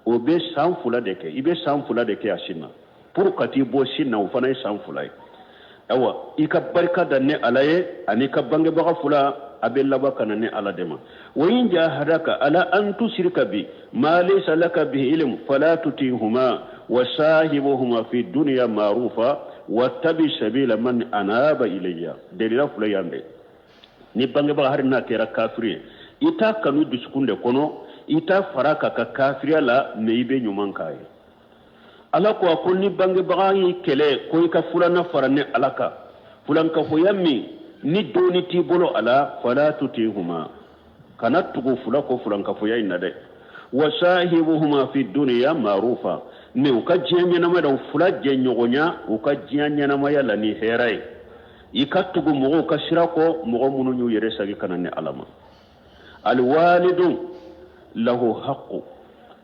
o bɛ san 2 de kɛ. I bɛ san 2 de kɛ a sin na pour ka t'i bɔ sin na, o fana ye san 2 ye. Ayiwa, i ka barika da ne Ala ye ani i ka bangebaga fila, a bɛ laban ka na ne Ala de ma. Wa in jahadaka ala an tusirika bi ma laysa laka bihi ilm fala tutihuma wa sahibuhuma fi dunya ma'rufa wattabi sabila man anaba ilayya. Delila fila yan de. Ni bangebaga, hali n'a kɛra kafiri ye, i t'a kanu dusukun de kɔnɔ, i t'a fara k'a ka kafiriya la, mais i bɛ ɲuman k'a ye. Ala ko a ko ni bangebaga y'i kɛlɛ ko i ka filanan fara ne Ala kan, filankafoya min ni doni t'i bolo a la, fala tutihuma, kana tugu fila ko filankafoya in na dɛ. Wasahibuhuma fi dunya ma'rufa. Mais u ka diɲɛ ɲɛnamaya la, u fila jɛɲɔgɔnya u ka diɲɛ ɲɛnamaya la ni hɛrɛ ye. I ka tugu mɔgɔw ka sira kɔ, mɔgɔ minnu y'u yɛrɛ sagi ka na ni Ala ma. Alwalidu lahu haqqu,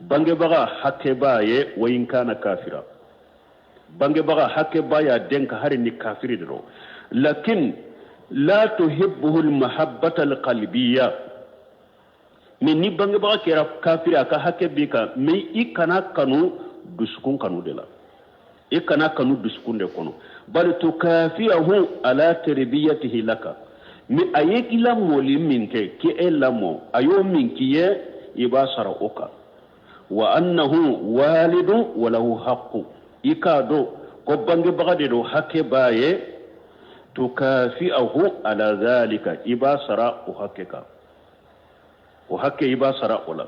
bangebaga hakɛ b'a ye, wa in kana kafira. Bangebaga hakɛ b'a y'a den ka hari ni kafiri de don. Lakin la tuhibbuhu almahabbata alqalbiyya. Mais ni bangebaga kɛra kafiri, a ka hakɛ b'i kan, mais i kana kanu dusukun kanu de la, i kana kanu dusukun de kɔnɔ. Bal tukafiyahu ala tarbiyatihi laka. Mais a ye i lamɔli min kɛ, k'e lamɔ, a y'o min k'i ye, i b'a sara o kan. Wa annahu walidu wa lahu haqqu, i k'a dɔn ko bangebaga de don, hakɛ b'a ye. Tukafi'ahu ala dhalika, i b'a sara o hakɛ kan, o hakɛ i b'a sara o la.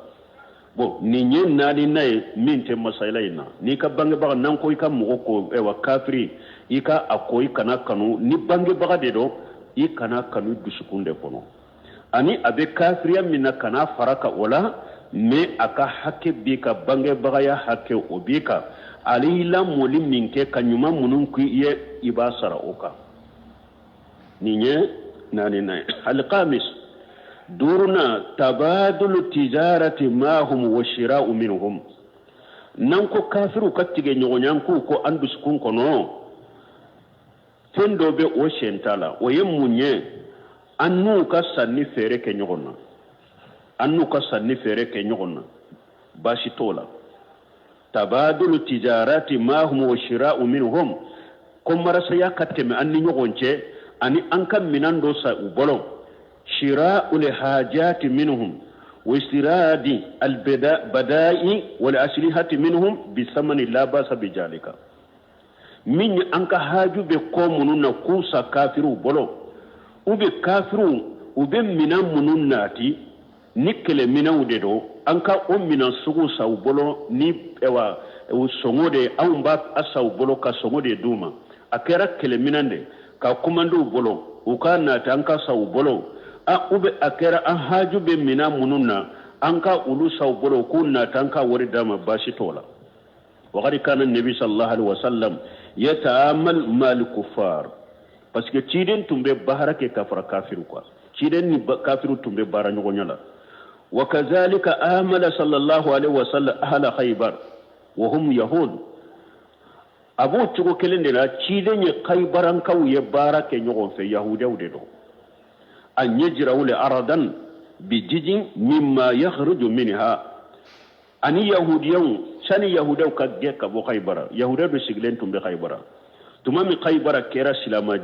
Bon, nin ye naaninan ye min tɛ masala in na. N'i ka bangebaga, n'an ko i ka mɔgɔ ko ɛwa kafiri, i ka a ko i kana kanu. Ni bangebaga de don, i kana kanu dusukun de kɔnɔ, ani a bɛ kafiriya min na, kana fara ka o la. Mais a ka hakɛ b'i ka, bangebagaya hakɛ o b'i kan. Ale y'i lamɔli min kɛ, ka ɲuman minnu k'i ye, i b'a sara o kan. Nin ye naaninan ye. Alkamis, duurunan: tabadulu tijarati mahum wa shira'u minhum. N'an ko kafiriw ka tigɛ ɲɔgɔnya k'u ko an dusukun kɔnɔ, fɛn dɔ bɛ o sen ta la. O ye mun ye? An n'u ka sanni feere kɛ ɲɔgɔn na, an n'u ka sanni feere kɛ ɲɔgɔn na, baasi t'o la. Tabadulu tijarati mahum wa shira'u minhum, ko marasaya ka tɛmɛ an ni ɲɔgɔn cɛ, ani an ka minan dɔ sa u bolo. Shira'u lihajati minhum wa istiradi albada'i wal aslihati minhum bisamani la basa bijalika. Min ye an ka haju bɛ ko minnu na k'u sa kafiriw bolo, u bɛ kafiriw, u bɛ minan minnu nati ni kɛlɛminɛnw de don, an ka o minan sugu sa u bolo ni ɛwa sɔngɔ de, anw b'a sa u bolo ka sɔngɔ de d'u ma. A kɛra kɛlɛminɛn de ka kumandi u bolo, u ka nati, an ka sa u bolo. A u bɛ a kɛra an haju bɛ minan minnu na, an ka olu sa u bolo k'u nati, an ka wari d'a ma, baasi t'o la. وقد كان النبي صلى الله عليه وسلم يتعامل مع الكفار, parce que ciden tun bɛ baara kɛ ka fara kafiru kan, ciden ni kafiru tun bɛ baara ɲɔgɔnya la. وكذلك آمل صلى الله عليه وسلم أهل خيبر وهم يهود. A b'o cogo kelen de la, ciden ye Kaybarankaw ye baara kɛ ɲɔgɔn fɛ, yahudiyaw de don. An yajra'u li aradan bijijin mimma yakhruju minha. Ani yahudiyaw, sani yahudiyaw ka gɛn ka bɔ Khaybara, yahudiya dɔ sigilen tun bɛ Khaybara. Tuma min Khaybara kɛra silama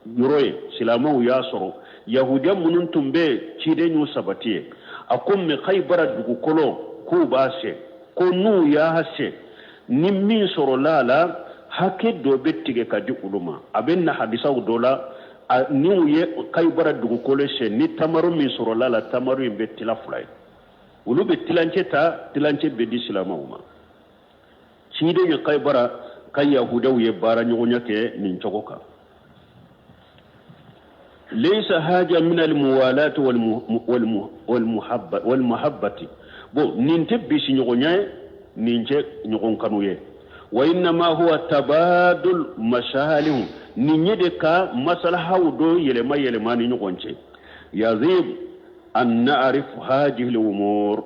yɔrɔ ye, silamaw y'a sɔrɔ, yahudiya minnu tun bɛ ciden y'u sabati ye. A ko mɛ Khaybara dugukolo k'u b'a sɛ, ko n'u y'a sɛ, ni min sɔrɔla a la, hakɛ dɔ bɛ tigɛ ka di olu ma. A bɛ na hadisaw dɔ la, ni u ye Khaybara dugukolo sɛ, ni tamaro min sɔrɔla a la, tamaro in bɛ tila fila ye. Olu bɛ tilancɛ ta, tilancɛ bɛ di silamɛw ma. Ciden ye Khaybara ka yahudaw ye baara ɲɔgɔnya kɛ nin cogo kan. Laysa haja min almuwalati walmuhabbati. Bon, nin tɛ bisi ɲɔgɔnya ye, nin tɛ ɲɔgɔn kanu ye. Wa innama huwa tabadul masalihu, nin ye de ka masalahaw dɔ yɛlɛma yɛlɛma ni ɲɔgɔn cɛ. Yazib an na'rif hadhihi al-umur,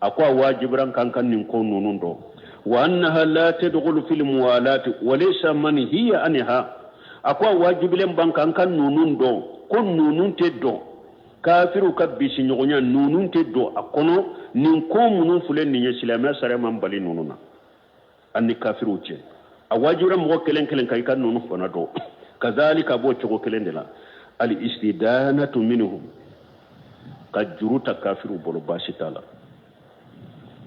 a ko a wajibira an kan ka nin ko ninnu dɔn. Wa annaha la tadkhulu fil muwalati wa laysa manhiya anha, a ko a wajibilen b'an kan ka ninnu dɔn, ko ninnu tɛ dɔn kafiriw ka bisiɲɔgɔnya, ninnu tɛ don a kɔnɔ. Nin ko minnu filɛ nin ye, silamɛya sariya man bali ninnu na an ni kafiriw cɛ. A wajibira mɔgɔ kelen kelen ka i ka ninnu fana dɔn. Kazalika, b'o cogo kelen de la, al istidanatu minhum, ka juru ta kafiriw bolo, baasi t'a la.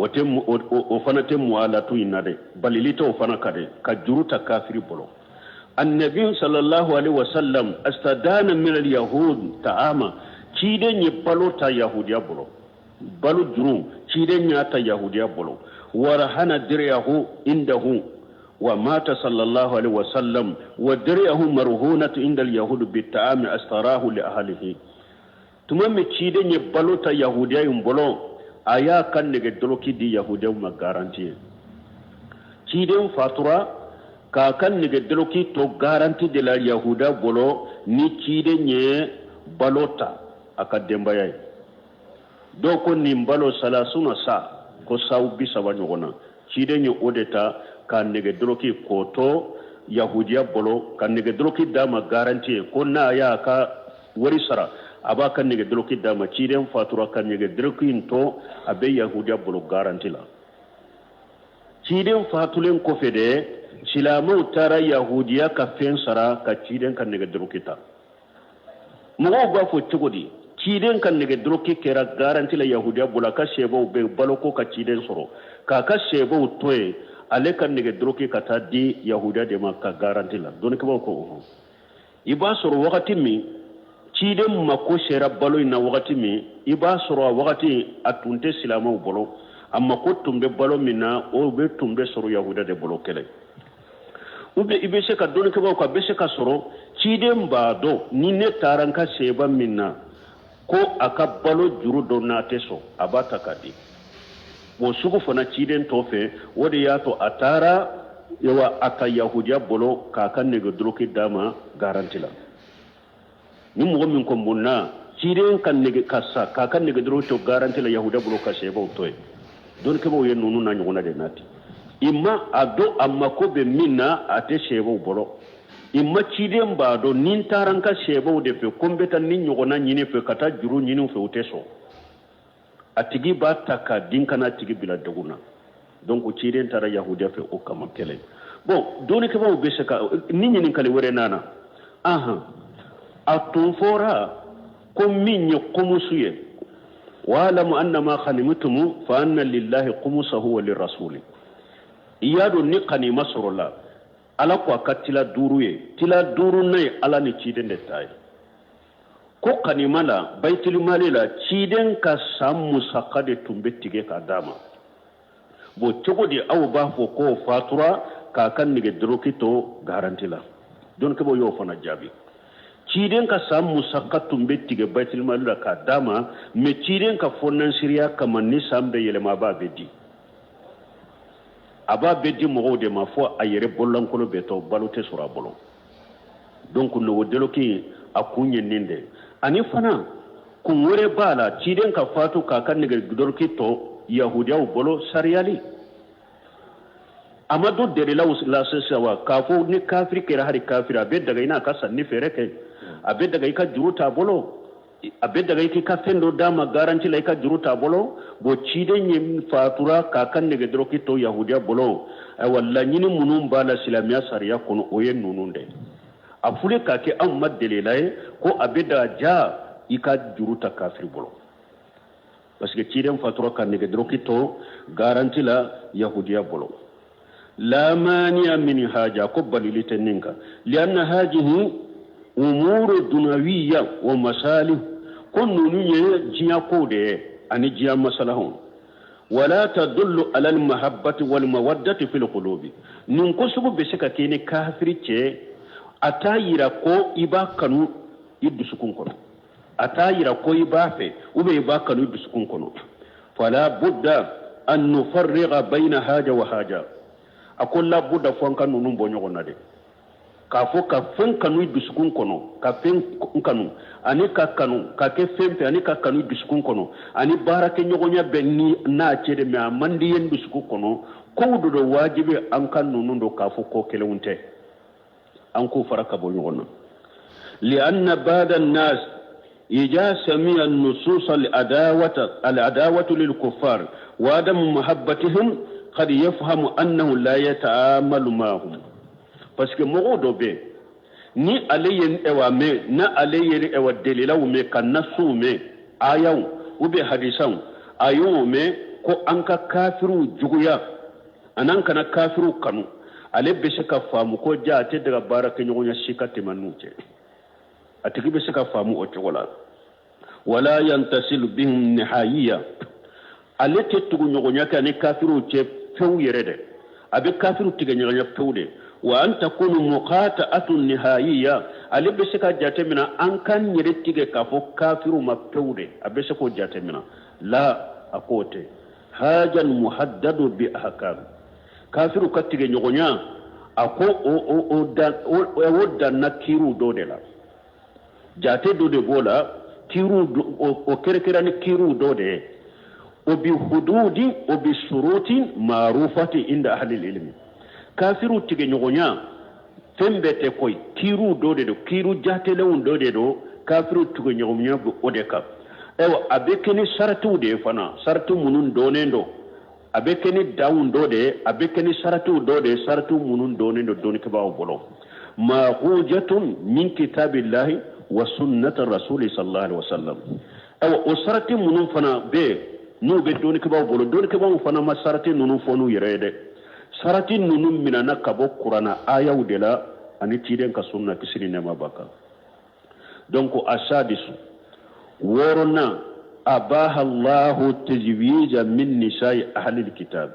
O tɛ, o fana tɛ muwalatu in na dɛ, balili tɛ o fana kan dɛ, ka juru ta kafiri bolo. Annabi sallallahu alaihi wasallam astadana min al yahud ta'ama, ciden ye balo ta yahudiya bolo, balo juru ciden y'a ta yahudiya bolo. Warahana diryahu indahu wa mata sallallahu alaihi wasallam wa diryahu marhunatu inda al yahud bi ta'ami astarahu li ahlihi. Tuma min ciden ye balo ta yahudiya in bolo, a y'a ka nɛgɛ dɔlɔki di yahudiyaw ma garanti ye. Ciden fatura k'a ka nɛgɛ dɔlɔki to garanti de la yahudiya bolo ni ciden ye balo ta a ka denbaya ye. Dɔw ko nin balo salasuna sa, ko saw 30 ɲɔgɔn na. Ciden ye o de ta ka nɛgɛ dɔlɔki k'o to yahudiya bolo, ka nɛgɛ dɔlɔki d'a ma garanti ye, ko n'a y'a ka wari sara, a b'a ka nɛgɛ dɔlɔki d'a ma. Ciden fatura ka nɛgɛ dɔlɔki in to a bɛ yahudiya bolo garanti la. Ciden fatulen kɔfɛ de, silamɛw taara yahudiya ka fɛn sara ka ciden ka nɛgɛ dɔlɔki ta. Mɔgɔw b'a fɔ cogo di, ciden ka nɛgɛ dɔlɔki kɛra garanti la yahudiya bolo, a ka sɛbɛw bɛ baloko ka ciden sɔrɔ, k'a ka sɛbɛw to yen, ale ka nɛgɛ dɔlɔki ka taa di yahudiya de ma ka garanti la? Dɔnnikɛbaaw ko ɔhɔn, i b'a sɔrɔ wagati min ciden mako sera balo in na, wagati min i b'a sɔrɔ a wagati a tun tɛ silamɛw bolo, a mako tun bɛ balo min na, o bɛ tun bɛ sɔrɔ yahudiya de bolo kɛlɛ. Ou bien i bɛ se ka dɔnnikɛbaaw ka bɛ se ka sɔrɔ ciden b'a dɔn ni ne taara n ka sɛba min na ko a ka balo juru dɔ n'a tɛ sɔn, a b'a ta k'a di. O sugu fana ciden tɔ fɛ, o de y'a to a taara wa a ta yahudiya bolo k'a ka nɛgɛ dɔlɔki d'a ma garanti la. Ni mɔgɔ min ko mun na ciden ka nɛgɛ ka sa k'a ka nɛgɛ dɔlɔki to garanti la yahudiya bolo ka sɛbaw to yen, dɔnnikɛbaaw ye ninnu na ɲɔgɔnna de nati. I ma a dɔn a mako bɛ min na, a tɛ sɛbaw bolo. I ma ciden b'a dɔn ni n taara n ka sɛbaw de fɛ ko n bɛ taa ni ɲɔgɔnna ɲini fɛ ka taa juru ɲini fɛ, u tɛ sɔn. A tigi b'a ta k'a di kana a tigi bila degun na. Donc ciden taara yahudiya fɛ o kama kɛlɛ. Bon, dɔnnikɛbaaw bɛ se ka ni ɲininkali wɛrɛ nana. Ahan, a tun fɔra ko min ye kumusu ye, wa'lamu annama ghanimtum fa anna lillahi khumsahu wa lirrasuli. I y'a dɔn ni kanima sɔrɔla, ala ko a ka tila duuru ye, tila duuru n'a ye ala ni ciden de ta ye. Ko kanima la, bayitilimali la, ciden ka san musaka de tun bɛ tigɛ k'a d'a ma. Bon, cogo di aw b'a fɔ k'o fatura k'a ka nɛgɛ dɔlɔki to garanti la? Dɔnnikɛbaaw y'o fana jaabi. Ciden ka san musaka tun bɛ tigɛ bayitilimali la k'a d'a ma, mais ciden ka fɔnansiriya kama, ni san bɛ yɛlɛma, a b'a bɛɛ di, a b'a bɛɛ di mɔgɔw de ma, fo a yɛrɛ bololankolon bɛ to, balo tɛ sɔrɔ a bolo. Donc nɛgɛ dɔlɔki a kun ye nin de. Ani fana kun wɛrɛ b'a la, ciden ka fatu k'a ka nɛgɛ dɔlɔki to yahudiyaw bolo, sariyali a ma don derilaw la sisan wa, k'a fɔ ni kafiri kɛra hali kafiri, a bɛ daga i n'a ka sanni feere kɛ, a bɛ daga i ka juru t'a bolo. A bɛ daga i k'i ka fɛn dɔ d'a ma garanti la, i ka juru t'a bolo. Bon, ciden ye fatura k'a ka nɛgɛdɔrɔki to yahudiya bolo. Ayiwa, laɲini minnu b'a la silamɛya sariya kɔnɔ, o ye ninnu de a fule k'a kɛ anw ma delila ye ko a bɛ daga ja i ka juru ta kafiri bolo, parce que ciden fatura ka nɛgɛdɔrɔki to garanti la yahudiya bolo. La maniya min haja, ko balili tɛ nin kan, lianna hajihi umuru dunawiya wa masalih, ko ninnu ye diɲɛ kow de ye ani diɲɛ masalahaw. Wala tadullu ala almahabbati wal mawaddati fil qulubi. Nin ko sugu bɛ se ka kɛ ni kafiri cɛ, a t'a yira ko i b'a kanu i dusukun kɔnɔ, a t'a yira ko i b'a fɛ ou bien i b'a kanu i dusukun kɔnɔ. Fala budda an nufarriga bayna haja wa haja. A ko la budda, fo an ka ninnu bɔ ɲɔgɔn na de, k'a fɔ ka fɛn kanu i dusukun kɔnɔ, ka fɛn kanu ani ka kanu ka kɛ fɛn fɛ ani ka kanu i dusukun kɔnɔ ani baarakɛɲɔgɔnya bɛ ni n'a cɛ de, mais a man di ye n dusukun kɔnɔ. Kow dɔ don wajibi an ka ninnu don k'a fɔ ko kelenw tɛ, an k'o fara ka bɔ ɲɔgɔn na. Lianna bada nas ija samiya nusus al-adawata al-adawatu lil kuffar wa adamu mahabbatihim qad yafhamu annahu la yata'amalu ma'ahum. Parce que mɔgɔw dɔ bɛ ni ale ye ɛwa mɛn, na ale ye ɛwa delilaw mɛn, ka nasuw mɛn, ayaw ou bien hadisaw, a y'o mɛn ko an ka kafiriw juguya an'an kana kafiriw kanu, ale bɛ se ka faamu ko ja a tɛ daga baarakɛɲɔgɔnya si ka tɛmɛ n'u cɛ. A tigi bɛ se ka faamu o cogo la. Wala yantasilu bihim nihayiya, ale tɛ tuguɲɔgɔnya kɛ ani kafiriw cɛ fewu yɛrɛ dɛ, a bɛ kafiriw tigɛ ɲɔgɔnya pewu de. Wa an takunu muqata'atun nihayiya, ale bɛ se ka jate minɛ an k'an yɛrɛ tigɛ k'a fɔ kafiriw ma pewu de, a bɛ se k'o jate minɛ la. A k'o tɛ hajan muhaddadu bi ahkam. Kafiriw ka tigɛ ɲɔgɔnya, a ko o danna kiiriw dɔ de la, jate dɔ de b'o la, kiiriw o kɛrɛkɛrɛ ni kiiriw dɔ de ye, o bi hududi, o bi suruti marufati inda ahlil ilmi. Kafiriw tigɛ ɲɔgɔnya fɛn bɛɛ tɛ koyi, kiiriw dɔ de don, kiiriw jatelenw dɔ de don. Kafiriw tigɛ ɲɔgɔnya bɛ o de kan. Ayiwa, a bɛ kɛ ni saratiw de ye fana, sarati minnu dɔnnen don. A bɛ kɛ ni danw dɔ de ye, a bɛ kɛ ni saratiw dɔ de ye, saratiw minnu dɔnnen don dɔnnikɛbaaw bolo, maxujatun min kitabillahi wa sunnati rasuli sallallahu alaihi wasallam. Ayiwa, o sarati minnu fana bɛ yen n'u bɛ dɔnnikɛbaaw bolo, dɔnnikɛbaaw fana ma sarati ninnu fɔ n'u yɛrɛ ye dɛ. Sarati ninnu minɛna ka bɔ kuranna ayaw de la ani ciden ka sunna, kisi ni nɛɛma b'a kan. Donc asadisu, wɔɔrɔnan, abaha allahu tazwija min nisa'i ahlil kitab.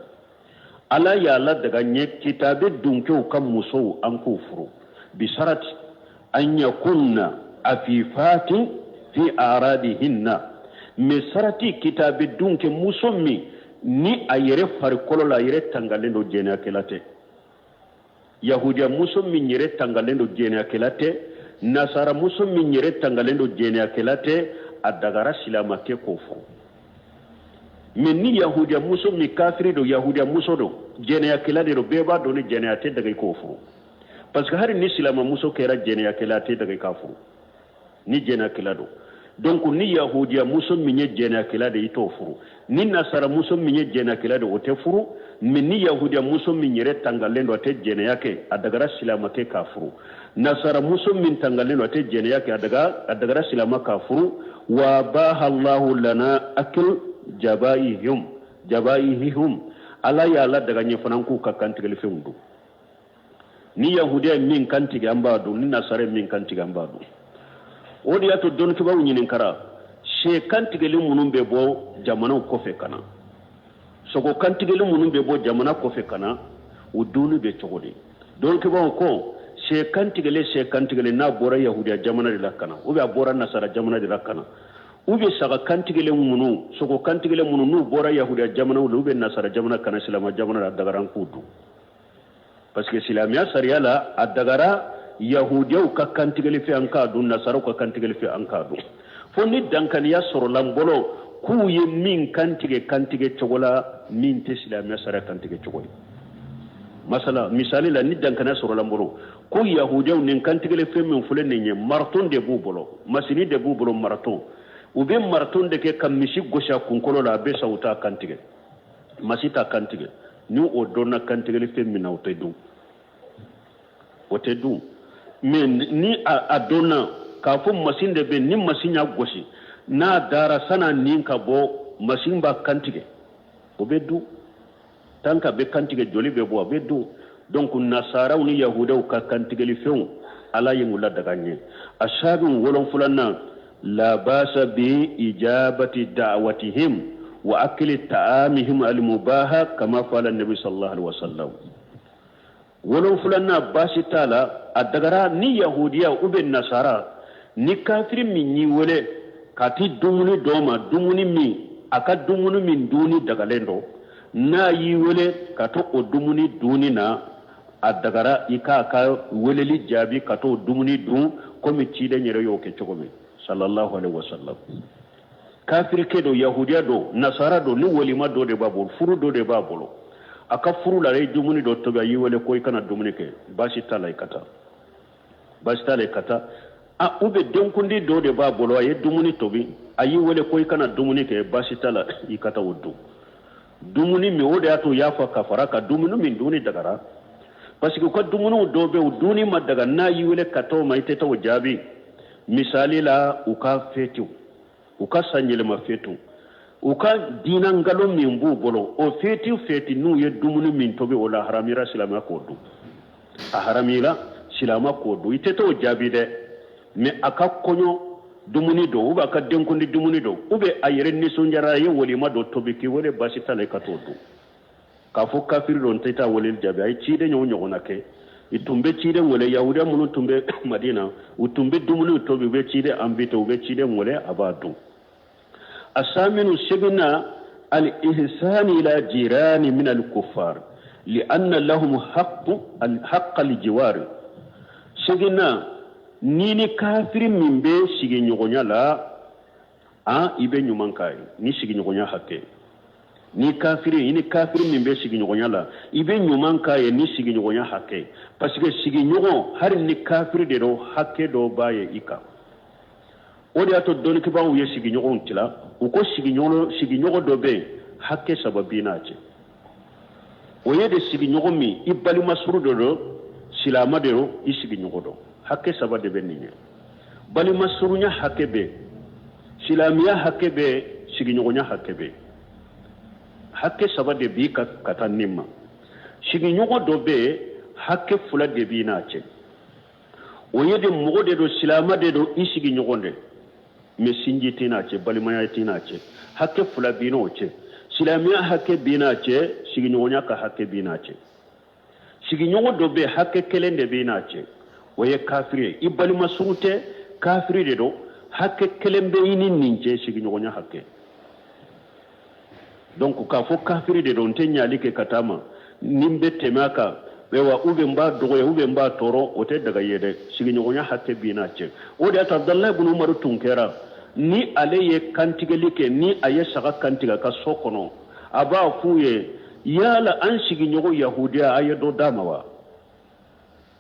Ala y'a ladaga ɲɛ kitabe dunkew ka musow an k'u furu, bisarati an yakunna afifatin fi aradihinna. Mais sarati, kitabe dunke muso min ni a yɛrɛ farikolo la, a yɛrɛ tangalen don, jɛnɛyakɛla tɛ. Yahudiya muso min yɛrɛ tangalen don, jɛnɛyakɛla tɛ. Nasara muso min yɛrɛ tangalen don, jɛnɛyakɛla tɛ, a dagara silamakɛ k'o furu. Mais ni yahudiya muso min kafiri don, yahudiya muso don, jɛnɛyakɛla de don, bɛɛ b'a dɔn ni jɛnɛya tɛ daga i k'o furu, parce que hali ni silamamuso kɛra jɛnɛyakɛla, a tɛ daga i k'a furu ni jɛnɛyakɛla don. Donc ni yahudiya muso min ye jɛnɛyakɛla de, i t'o furu. Ni nasara muso min ye jɛnɛyakɛla de, o tɛ furu. Mais ni yahudiya muso min yɛrɛ tangalen don, a tɛ jɛnɛya kɛ, a dagara silamakɛ k'a furu. Nasara muso min tangalen don, a tɛ jɛnɛya kɛ, a dagara silama k'a furu. Wa baha allahu lana akil jabaihim jabaihihum, Ala y'a ladaga ɲɛ fana k'u ka kantigɛlifɛnw dun. Ni yahudiya ye min kantigɛ, an b'a dun. Ni nasara ye min kantigɛ, an b'a dun. O de y'a to dɔnnikɛbaaw ɲininkara, sɛ kantigɛli minnu bɛ bɔ jamanaw kɔfɛ ka na, sogo kantigɛli minnu bɛ bɔ jamana kɔfɛ ka na, o dunni bɛ cogo di? Dɔnnikɛbaaw ko sɛ kantigɛli, sɛ kantigɛli n'a bɔra yahudiya jamana de la ka na, ou bien a bɔra nasara jamana de la ka na, ou bien saga kantigɛlen minnu, sogo kantigɛlen minnu n'u bɔra yahudiya jamanaw la ou bien nasara jamana ka na silama jamana la, a dagara an k'u dun, parce que silamɛya sariya la, a dagara yahudiyaw ka kantigɛli fɛ an k'a dun, nasaraw ka kantigɛli fɛ an k'a dun, fo ni dankaniya sɔrɔla n bolo k'u ye min kantigɛ kantigɛ cogo la min tɛ silamɛya sariya kantigɛ cogo ye. Masala, misali la, ni dankaniya sɔrɔla n bolo Ko yahudiyaw nin kantigɛli fɛn min filɛ nin ye, mariton de b'u bolo, masini de b'u bolo, mariton. U bɛ mariton de kɛ ka misi gosi a kunkolo la, a bɛ sa, u t'a kantigɛ, masi t'a kantigɛ. Ni o donna kantigɛli fɛn min na, o tɛ dun, o tɛ dun. Mais ni a donna k'a fɔ masin de bɛ, ni masin y'a gosi, n'a dara san'a nin ka bɔ, masin b'a kantigɛ, o bɛ dun. Tant qu'a bɛ kantigɛ, joli bɛ bɔ, a bɛ dun. Donc nasaraw ni yahudaw ka kantigɛli fɛnw, Ala ye u ladaga an ye. Asabi wolonfulanan, la basa bi ijabati da'watihim wa akli ta'amihim almubaha kama fala nabi sallallahu alaihi wasallam. Wolonfulanan, baasi t'a la, a dagara ni yahudiya ou bien nasara ni kafiri min y'i wele ka ti dumuni dɔ ma, dumuni min a ka dumuni min dunni dagalen don, n'a y'i wele ka to o dumuni dunni na, a dagara i k'a ka weleli jaabi ka to o dumuni dun, komi ciden yɛrɛ y'o kɛ cogo min, sallallahu alaihi wasallam. Kafirikɛ don, yahudiya don, nasara don, ni walima dɔ de b'a bolo, furu dɔ de b'a bolo, a ka furu la, a ye dumuni dɔ tobi, a y'i wele ko i ka na dumuni kɛ, baasi t'a la, i ka taa, baasi t'a la, i ka taa. A ou bien denkundi dɔ de b'a bolo, a ye dumuni tobi, a y'i wele ko i ka na dumuni kɛ, baasi t'a la, i ka taa o dun dumuni min. O de y'a to u y'a fɔ ka fara ka dumuni min dunni dagara, parce que u ka dumuniw dɔw bɛ, u dunni ma daga. N'a y'i wele ka taa o ma, i tɛ taa o jaabi. Misali la, u ka fetiw, u ka sanyɛlɛma fetiw, u ka diina nkalon min b'u bolo, o feti feti n'u ye dumuni min tobi, o la haramira silamɛ k'o dun, a haramira silamɛ k'o dun. I tɛ t'o jaabi dɛ, mais a ka kɔɲɔ dumuni don, ou bien a ka denkundi dumuni don, ou bien a yɛrɛ nisɔndiyara, a ye walima dɔ tobi k'i wele, baasi t'a la, i ka t'o dun. K'a fɔ kafiri don, tɛ taa weleli jaabi, a ye ciden y'o ɲɔgɔnna kɛ. I tun bɛ ciden wele, yahudiya minnu tun bɛ Madina, u tun bɛ dumuniw tobi, u bɛ ciden invité, u bɛ ciden wele, a b'a dun. Asaminu, seginna, al-ihsan ila jirani min al-kuffar li'anna lahum haqq al-jiwar. Seginna, ni ni kafiri min bɛ sigiɲɔgɔnya la, an i bɛ ɲuman k'a ye ni sigiɲɔgɔnya hakɛ. Ni kafiri, i ni kafiri min bɛ sigiɲɔgɔnya la, i bɛ ɲuman k'a ye ni sigiɲɔgɔnya hakɛ, parce que sigiɲɔgɔn, hali ni kafiri de don, hakɛ dɔ b'a ye i kan. O de y'a to dɔnnikɛbaaw ye sigiɲɔgɔnw tila. U ko sigiɲɔgɔn dɔ bɛ yen, hakɛ saba b'i n'a cɛ. O ye de sigiɲɔgɔn min i balima suru dɔ don, silama de don, i sigiɲɔgɔn don, hakɛ saba de bɛ nin ye. Balima surunya hakɛ bɛ, silamɛya hakɛ bɛ, sigiɲɔgɔnya hakɛ bɛ. Hakɛ saba de b'i ka ka taa nin ma. Sigiɲɔgɔn dɔ bɛ yen, hakɛ fila de b'i n'a cɛ. O ye de mɔgɔ de don, silama de don, i sigiɲɔgɔn de, mais sinji t'i n'a cɛ, balimaya t'i n'a cɛ. Hakɛ fila b'i n'o cɛ: silamɛya hakɛ b'i n'a cɛ, sigiɲɔgɔnya ka hakɛ b'i n'a cɛ. Sigiɲɔgɔn dɔ bɛ, hakɛ kelen de b'i n'a cɛ, o ye kafiri ye. I balima sugu tɛ, kafiri de don, hakɛ kelen bɛ i ni nin cɛ, sigiɲɔgɔnya hakɛ. Donc k'a fɔ kafiri de don, n tɛ ɲali kɛ ka taa ma, ni n bɛ tɛmɛ a kan, ayiwa, ou bien n b'a dɔgɔya, ou bien n b'a tɔɔrɔ, o tɛ daga ye dɛ. Sigiɲɔgɔnya hakɛ b'i n'a cɛ. O de y'a to Abudalayi ibn Umaru tun kɛra ni ale ye kantigɛli kɛ, ni a ye saga kantigɛ a ka so kɔnɔ, a b'a f'u ye: yala an sigiɲɔgɔn yahudiya, a ye dɔ d'a ma wa?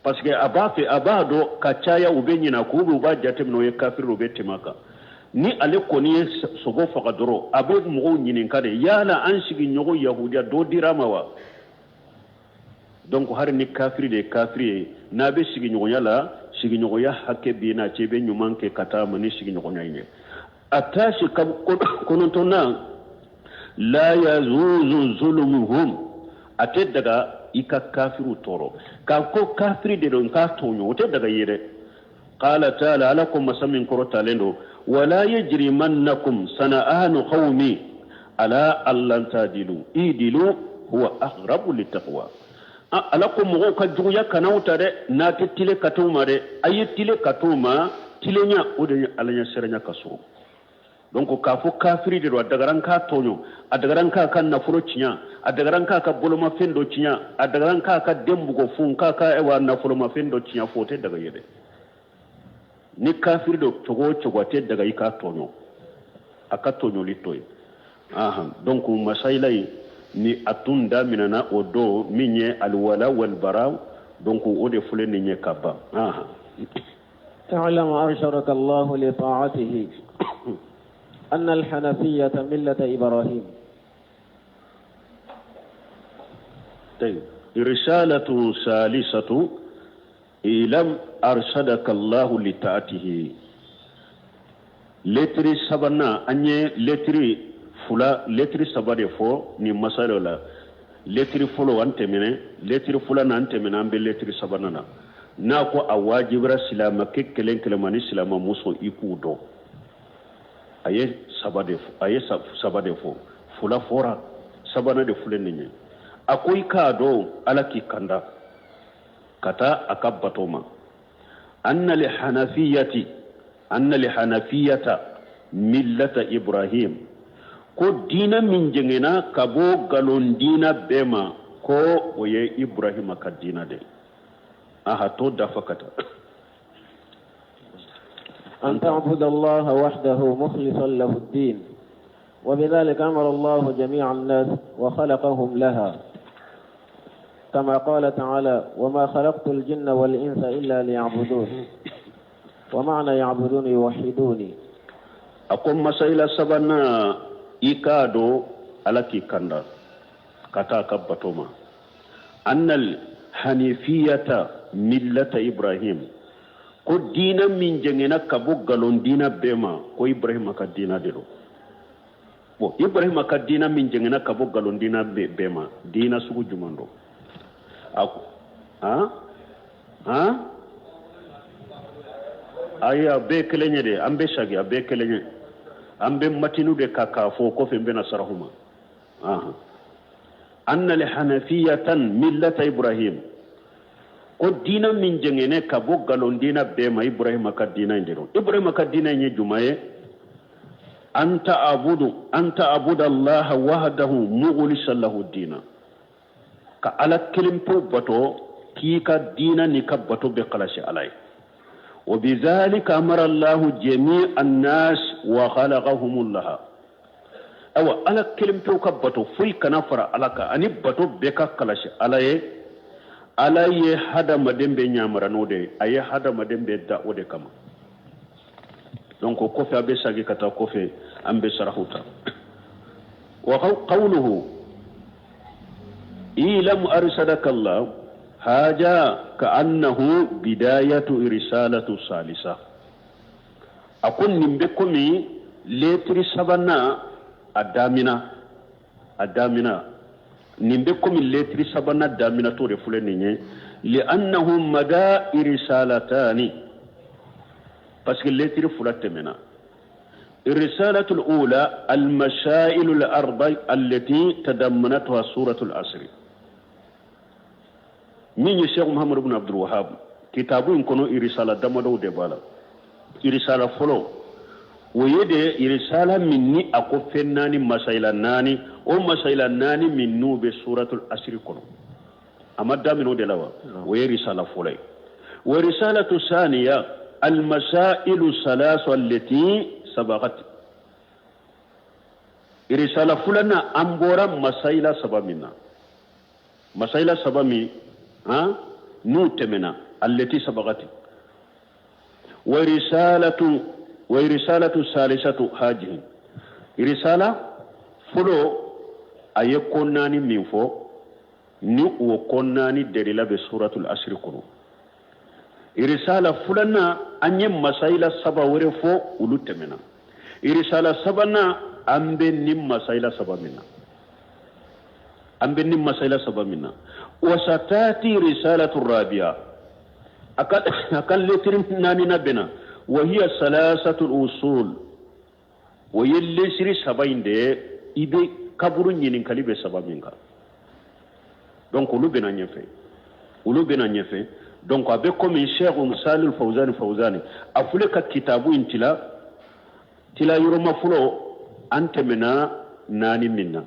Parce que a b'a fɛ, a b'a dɔn ka caya u bɛ ɲinɛ k'u bɛ, u b'a jateminɛ o ye kafiri, u bɛ tɛmɛ a kan. Ni ale kɔni ye sogo faga dɔrɔn, a bɛ mɔgɔw ɲininka de: yala an sigiɲɔgɔn yahudiya, dɔ dira a ma wa? Donc hali ni kafiri de ye kafiri ye, n'a bɛ sigiɲɔgɔnya la, sigiɲɔgɔnya hakɛ b'i n'a cɛ, i bɛ ɲuman kɛ ka taa ma ni sigiɲɔgɔnya in ye. A taasi kɔnɔntɔnnan, la yazuzu zulumuhum, a tɛ daga i ka kafiriw tɔɔrɔ. K'a ko kafiri de don, k'a tɔɲɔ, o tɛ daga i ye dɛ. Qala taala, Ala ko, masa min kɔrɔtalen don: wala yajrimannakum sana'anu qawmi ala allan tadilu idilu huwa aqrabu littaqwa. Ala ko mɔgɔw ka juguya kan'aw ta dɛ, n'a tɛ tile ka t'u ma dɛ, a ye tile ka t'u ma. Tilenya, o de ye Ala ɲɛsiranya ka surun. Donc k'a fɔ kafiri de don, a dagara n k'a tɔɲɔ, a dagara n k'a ka nafolo tiɲɛ, a dagara n k'a ka bolomafɛn dɔ tiɲɛ, a dagara n k'a ka den bugɔ fu, n k'a ka ayiwa nafolomafɛn dɔ tiɲɛ fo, o tɛ daga ye dɛ. Ni kafiri don cogo o cogo, a tɛ daga i k'a tɔɲɔ, a ka tɔɲɔli to yen. Ahan, donc masayila in ni a tun daminɛna o don min ye alwala walbara. Donc o de filɛ nin ye ka ban. اعلم أرشدك الله لطاعته أن الحنفية ملة إبراهيم. طيب رسالة ثالثة اعلم أرشدك الله لطاعته. Letiri sabanan, an ye letiri fila, letiri saba de fɔ nin masala la. Letiri fɔlɔ an tɛmɛnɛ, letiri filanan an tɛmɛnɛ, an bɛ letiri sabanan na. N'a ko a wajibira silamɛkɛ kelen kelen ma ni silamɛmuso i k'u dɔn. A ye saba de fɔ, a ye saba de fɔ, fila fɔra, sabanan de filɛ nin ye. A ko i k'a dɔn Ala k'i kanda ka taa a ka bato ma. Anna li hanafiyati, anna li hanafiyata millata Ibrahim, ko diina min jɛngɛnna ka bɔ nkalon diina bɛɛ ma, ko o ye Ibrahima ka diina de. Aha, to dafa ka taa. أن تعبد الله وحده مخلصا له الدين، وبذلك أمر الله جميع الناس وخلقهم لها، كما قال تعالى: وما خلقت الجن والإنس إلا ليعبدون، ومعنى يعبدون يوحدوني. A ko masayila sabanan, i k'a dɔn Ala k'i kanda ka taa ka bato ma. Annal hanifiyata millata Ibrahim, ko diina min jɛngɛnna ka bɔ nkalon diina bɛɛ ma, ko Ibrahima ka diina de don. Bon, Ibrahima ka diina min jɛngɛnna ka bɔ nkalon diina bɛɛ ma, diina sugu jumɛn don? A ko han han, ayi, a bɛɛ kelen ye de, an bɛ sagi, a bɛɛ kelen ye. An bɛ matinu de ka k'a fɔ, kɔfɛ n bɛna sarahu ma. Anna li hanafiyatan millata Ibrahim, ko diina min jɛngɛnɛ ka bɔ nkalon diina bɛɛ ma, Ibrahima ka diina in de don. Ibrahima ka diina in ye jumɛn ye? An ta'abudu, an ta'abuda Allah wahdahu mukhlisan lahu diina, ka Ala kelen pewu bato, k'i ka diina n'i ka bato bɛɛ kalasi Ala ye. Wa bizalika amara Allahu jami'a an-nas wa khalaqahum laha. Awa, Ala kelen pewu ka bato, foyi kana fara Ala kan, ani bato bɛɛ ka kalasi Ala ye. Ala ye hadamaden bɛ ɲamara n'o de ye, a ye hadamaden bɛ da o de kama. Donc o kɔfɛ a bɛ sagi ka taa kɔfɛ, an bɛ sarahu ta. Wa qawluhu ilam arsadaka Allah haja ka annahu bidayatu risalatu salisa. A ko nin bɛ komi letiri sabanan a damina, a damina, nin bɛ komi letiri sabanan damina t'o de filɛ nin ye. Li'annahu mada irisalatani, parce que letiri fila tɛmɛna. الرسالة الأولى المسائل الأربع التي تضمنتها سورة العصر. Min ye Cheikh Muhammad ibn Abdul Wahab kitabu in kɔnɔ, irisala damadɔw de b'a la. Irisala fɔlɔ, o ye de irisala min ni a ko fɛn naani, masayila naani, o masayila naani min n'u bɛ suratul asiri kɔnɔ, a ma daminɛ o de la wa? O ye risala fɔlɔ ye. Wa risalatu saniya almasailu salasu allati sabagat. Risala filanan, an bɔra masayila saba min na, masayila saba min han n'u tɛmɛna, allati sabagati. Wa risalatu salisatu hajihi. Risala fɔlɔ, a ye ko naani min fɔ, ni o ko naani delila bɛ suratul asiri kɔnɔ. Irisala filanan, an ye masayila saba wɛrɛ fɔ, olu tɛmɛna. Irisala sabanan, an bɛ ni masayila saba min na, an bɛ ni masayila saba min na. Wasatati risalatu rabiya, a ka letiri naaninan bɛ na. Wa hiya salasatu usul, o ye lesiri saba in de ye, i bɛ kaburu ɲininkali bɛ saba min kan. Donc olu bɛna ɲɛfɛ, olu bɛna ɲɛfɛ. Donc a bɛ komi Cheikh Salih Fawzani Fawzani a filɛ ka kitabu in tila tila yɔrɔma fɔlɔ, an tɛmɛna naani min na,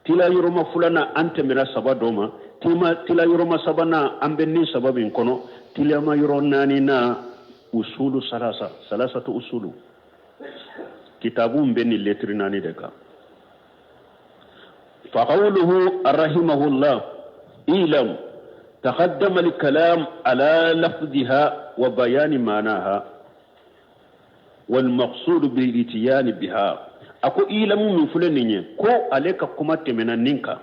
tila yɔrɔma filanan, an tɛmɛna saba dɔ ma, tila yɔrɔma sabanan, an bɛ ni saba min kɔnɔ, tilama yɔrɔ naani na, usulu salasa, salasatu usulu. Kitabu bɛ nin letiri naani de kan. Fa qawluhu rahimahullah ilam تقدم الكلام على لفظها وبيان معناها والمقصود بالاتيان بها. أكو إيلام من فلان كو عليك كما تمنا نينكا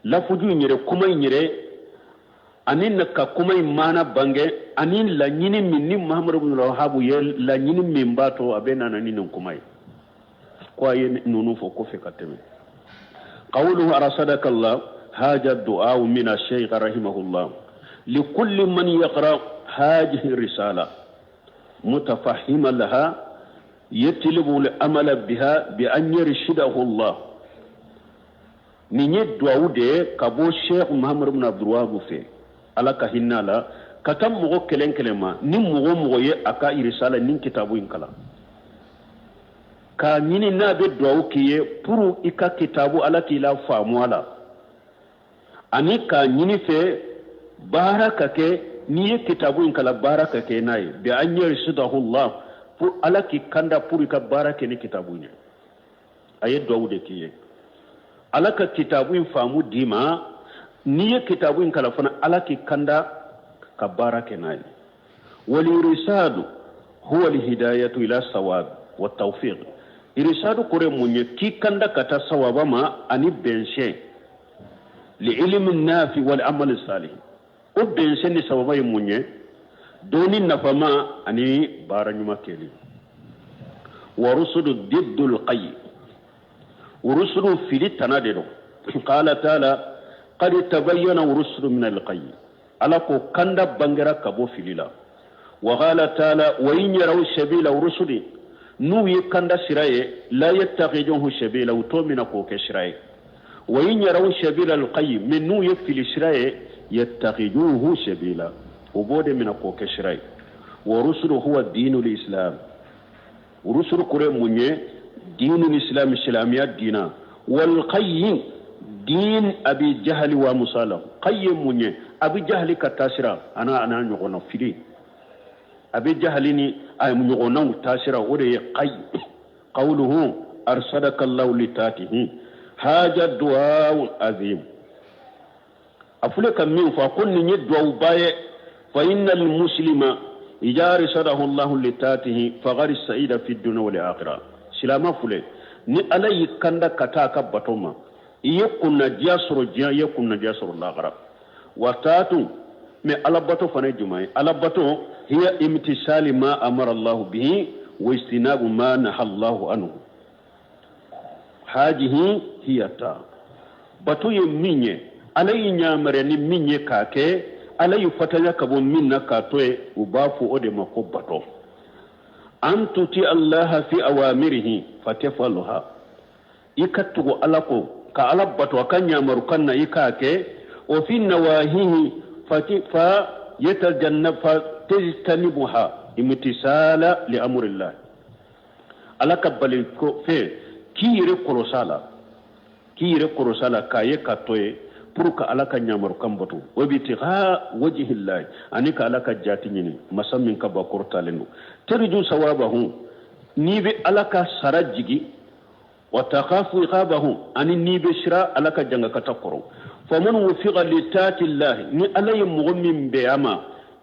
lafuju in yɛrɛ, kuma in yɛrɛ, ani ka kuma in maana bange, ani laɲini min ni Muhammadu bin Wahabu ye laɲini min b'a to a bɛ nana ni nin kuma ye, ko a ye ninnu fɔ kɔfɛ ka tɛmɛ. Qawluhu arsadaka Allah haja du'a min ash-shaykh rahimahullah likulli man yaqra hadhihi risala mutafahhiman laha yatlubu al-amala biha bi an yarshidahu Allah. Nin ye duwawu de ye ka bɔ Sheikh Muhammadu bin Abdul Wahab fɛ, Ala ka hinɛ a la, ka taa mɔgɔ kelen kelen ma, ni mɔgɔ o mɔgɔ ye a ka irisala ni kitabu in kalan, k'a ɲini n'a bɛ duwawu k'i ye pour i ka kitabu Ala k'i la faamu a la, ani k'a ɲini fɛ baara ka kɛ n'i ye kitabu in kalan, baara ka kɛ n'a ye, bi an yarsidahu Allah, pour Ala k'i kanda pour i ka baara kɛ ni kitabu in ye. A ye duwawu de k'i ye, Ala ka kitabu in faamu d'i ma, n'i ye kitabu in kalan fana, Ala k'i kanda ka baara kɛ n'a ye. Wal irsadu huwa al hidayatu ila sawab wa tawfiq. Irsadu kɔrɔ ye mun ye? K'i kanda ka taa sawaba ma ani bɛnsɛn, li ilmi nafi wal amal salih. O bɛnsɛn ni sawaba ye mun ye? Dɔnni nafama ani baara ɲuman kɛli. Wa rusudu diddul qayy, rusulu fili tana de don. Qala ta'ala qad tabayyana rusulu min al-qayy, Ala ko kanda bangera ka bɔ fili la. Wa qala ta'ala wa in yaraw sabila rusuli, n'u ye kanda sira ye, la yattakhiduhu sabila, u t'o minɛ k'o kɛ sira ye. Wa in yaraw sabila al-qayy, mais n'u ye fili sira ye, yattakhiduhu sabila, u b'o de minɛ k'o kɛ sira ye. Wa rusulu huwa dinul islam, rusulu kɔrɔ ye mun ye? Dinul islam, silamɛya diina. Wal qayy din abi jahali wa musala, qayy mun ye? Abi jahali ka taasira ana ana ɲɔgɔnna fili, abi jahali ni a ɲɔgɔnnaw taasira, o de ye qayy. Qawluhu arsadaka Allahu li taatihi haja du'a azim. A filɛ ka min fɔ, ko nin ye duwawuba ye. Fa innal muslima idha arsadahu Allahu li taatihi faqad sa'ida fi dunya wal akhirah. Silama filɛ, ni Ala y'i kanda ka taa a ka bato ma, i ye kunnadiya sɔrɔ diɲɛ, i ye kunnadiya sɔrɔ lahara. Wa taatu, mais Ala bato fana ye jumɛn ye? Ala bato hiya imtisali ma amara Allahu bihi wa istinabu ma naha Allahu anhu. Hadihi hiya ta. Bato ye min ye, Ala y'i yamaruya ni min ye k'a kɛ, Ala y'i fatanya ka bɔ min na k'a to yen, u b'a fɔ o de ma ko bato. An tuti Allaha fi awamirihi fatafalha, i ka tugu Ala ko, ka Ala bato a ka yamarukan na, i k'a kɛ. O fi nawahihi fa yatajanna fa tajtanibuha imtisala li amrillah. Ala ka bali ko fɛn k'i yɛrɛ kɔlɔsi a la, k'i yɛrɛ kɔlɔsi a la k'a ye ka to ye pour que Ala ka yamarukan bato. O bi tiga wajhillahi, ani ka Ala ka jati ɲini, masa min ka ba kɔrɔtalen don. Tarju sawabahu, n'i bɛ Ala ka sara jigi, wa takhafu iqabahu, ani n'i bɛ sira Ala ka jangakata kɔrɔ. Faman wufiqa li taatillahi, ni Ala ye mɔgɔ min bɛn a ma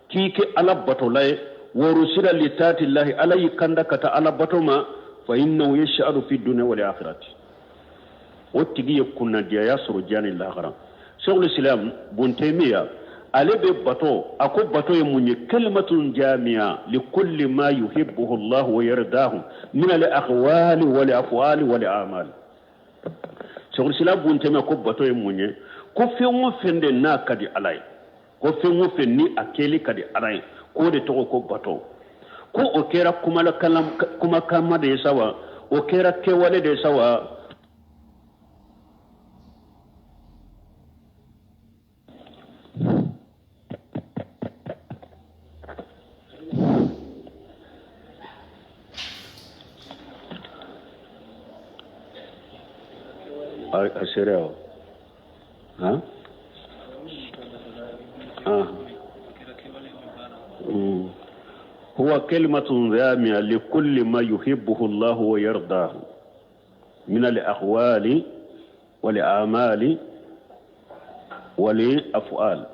k'i kɛ Ala batola ye, wa rusila li taatillahi, Ala y'i kanda ka taa Ala bato ma, fa innahu yash'aru fi dunya wal akhirati, o tigi ye kunnadiyaya sɔrɔ diɲɛ ni lahara. Sheikhul Islam Ibn Taymiyyah ale bɛ bato, a ko bato ye mun ye? Kalimatun jami'a li kulli ma yuhibbuhu Allah wa yardahu min al aqwali wal af'ali wal a'mal. Sheikhul Islam Ibn Taymiyyah ko bato ye mun ye? Ko fɛn o fɛn de n'a ka di Ala ye, ko fɛn o fɛn ni a kɛli ka di Ala ye, k'o de tɔgɔ ko bato. Ko o kɛra kumakanma de ye sa wa, o kɛra kɛwale de ye sa wa, a seereya o han huwa kalimatun jami'a li kulli ma yuhibbuhu Allahu wa yardahu min al-aqwali wal a'mali wal af'al.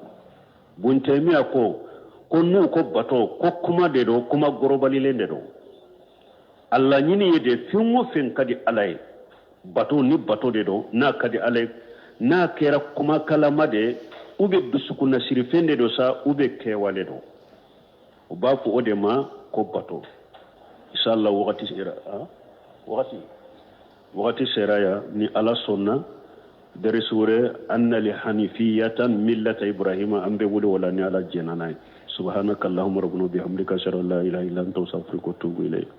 Bun Taymiya ko ko n'u ko bato ko kuma de don kuma gorobalilen de don a laɲini ye de fɛn o fɛn ka di ala ye bato ni bato de don n'a ka di ala ye n'a kɛra kuma kalama de ou bien dusukunnasirifɛn de don sa ou bien kɛwale don u b'a fɔ o de ma ko bato inshallah wagati sera wagati wagati sera yan ni ala sɔnna dɛrɛsi wɛrɛ anna li hanifiyatan millata ibrahima an bɛ wuli o la ni ala jɛnna n'a ye subhanaka allahumma rabbana bihamdika ashhadu an la ilaha illa anta astaghfiruka wa atubu ilayk.